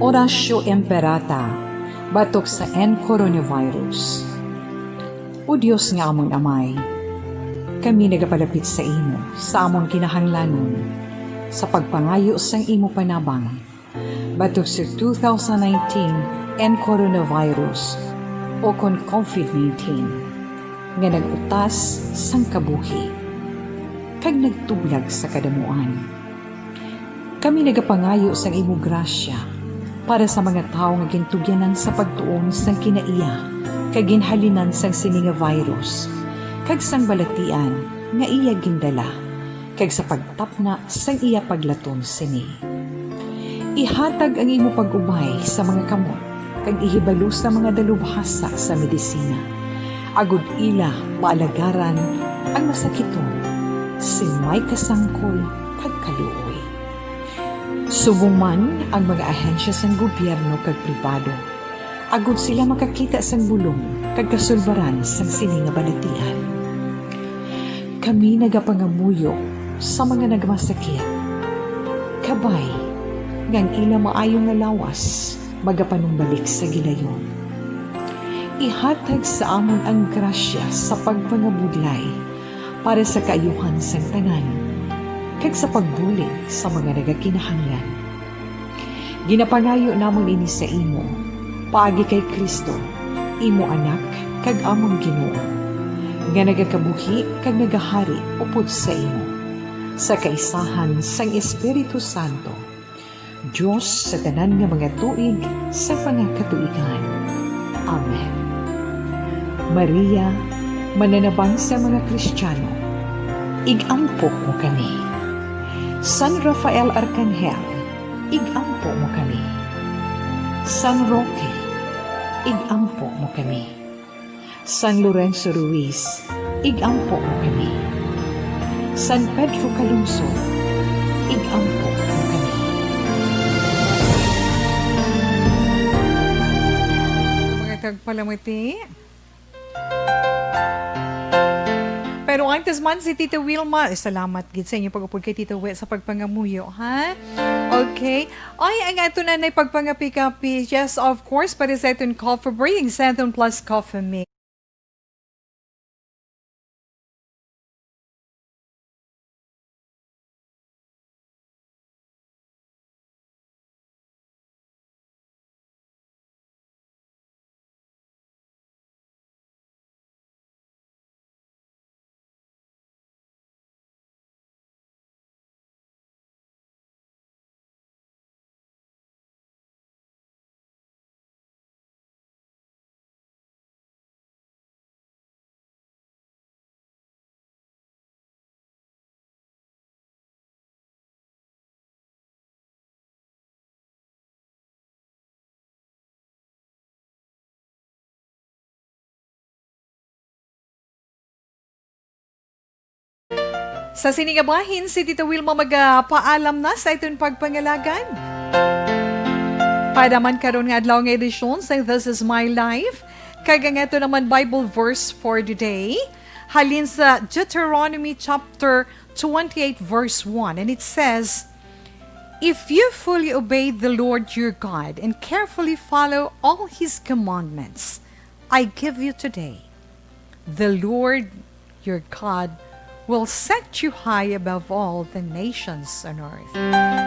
Oratio Imperata, batok sa N coronavirus. O Dios nga amon Amay, kami nagapalapit sa imo sa amon kinahanglanon sa pagpangayo sang imo panabang batok sa two thousand nineteen N coronavirus, o kon covid nineteen, nga nag-utas sang kabuhi kag nagtublag sa kadamuan. Kami nagapangayo sang imo grasya para sa mga tawo nga gintugyanan sa pagtuon sang kinaiya kag ginhalinan sang sini nga virus, kag sang balatian nga iya gindala, kag sa pagtapna sang iya paglaton sini. Ihatag ang imo pag-ubay sa mga kamot, kag ihibalo sa mga dalubhasa sa medisina, agod ila maalagaran ang masakiton sing may kasangkol kag kaluoy. Subong man ang mga ahensya sang gobyerno kag pribado, agod sila makakita sang bulong kag kasulbaran sang sini nga balatian. Kami nagapangamuyo sa mga nagmasakit, kabay nga ang ila maayo nga lawas magapanumbalik sa gilayon. Ihatag sa amon ang grasya sa pagpangabudlay para sa kaayuhan sang tanan, kag sa pagbulig sa mga nagakinahanglan. Ginapangayo namon ini sa imo, paagi kay Cristo, imo Anak, kag amon Ginoo, nga nagakabuhi kag nagahari upod sa imo, sa kaisahan sang Espiritu Santo, Dios sa tanan nga mga tuig sa mga katuigan. Amen. Maria, mananabang sa mga Kristiano, ig-ampo mo kami. San Rafael Arcangel, ig-ampo mo kami. San Roque, ig-ampo mo kami. San Lorenzo Ruiz, ig-ampo mo kami. San Pedro Calungsod, ig-ampo mo kami. Mga tagpalamati. Pero antes man si Tita Wilma, eh, salamat gid sa inyo pag-upod kay Tita Wi sa pagpangamuyo, ha? Okay. Ay, ang ato na na'y pagpangapi-kapi. Yes, of course, para sa aton coffee break, sa aton plus coffee mix. Sa sini nga bahin, si Tita Wilma magapaalam na sa iton pagpangalagad. Para man karon nga adlaw nga edisyon sa This Is My Life, kag ang ato naman Bible verse for the day, halin sa Deuteronomy chapter twenty-eight, verse one, and it says, "If you fully obey the Lord your God and carefully follow all his commandments I give you today, the Lord your God will set you high above all the nations on earth."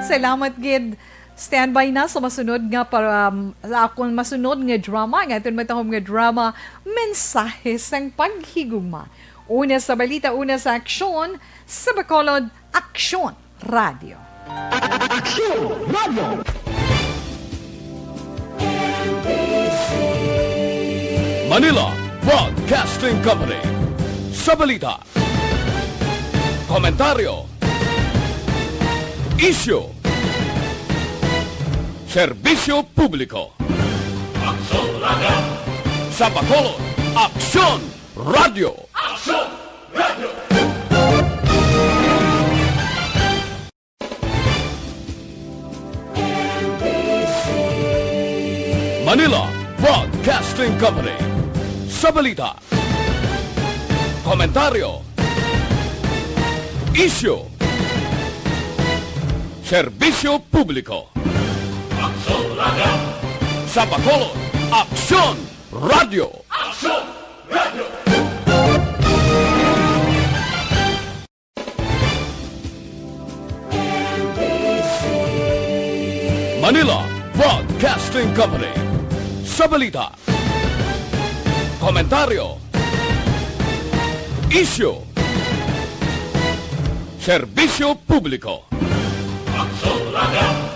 Salamat gid. Standby na sa masunod nga para, um, sa akon masunod nga drama, nga aton matahom nga drama, Mensahe sang Paghigugma. Una sa balita, una sa aksyon, sa Bacolod, Aksyon Radio. Aksyon Radio. Manila Broadcasting Company. Sa balita, komentaryo, isyu, serbisyo publiko. Aksyon Radio. Sa Bacolod, Aksyon Radio. Aksyon Radio. Manila Broadcasting Company. Sa balita, komentaryo, isyu, serbisyo publiko. Aksyon Radio. Sa Bacolod, Aksyon Radio. Aksyon Radio. Manila Broadcasting Company. Sa balita, komentaryo, isyu, serbisyo publiko. Aksyon Radio.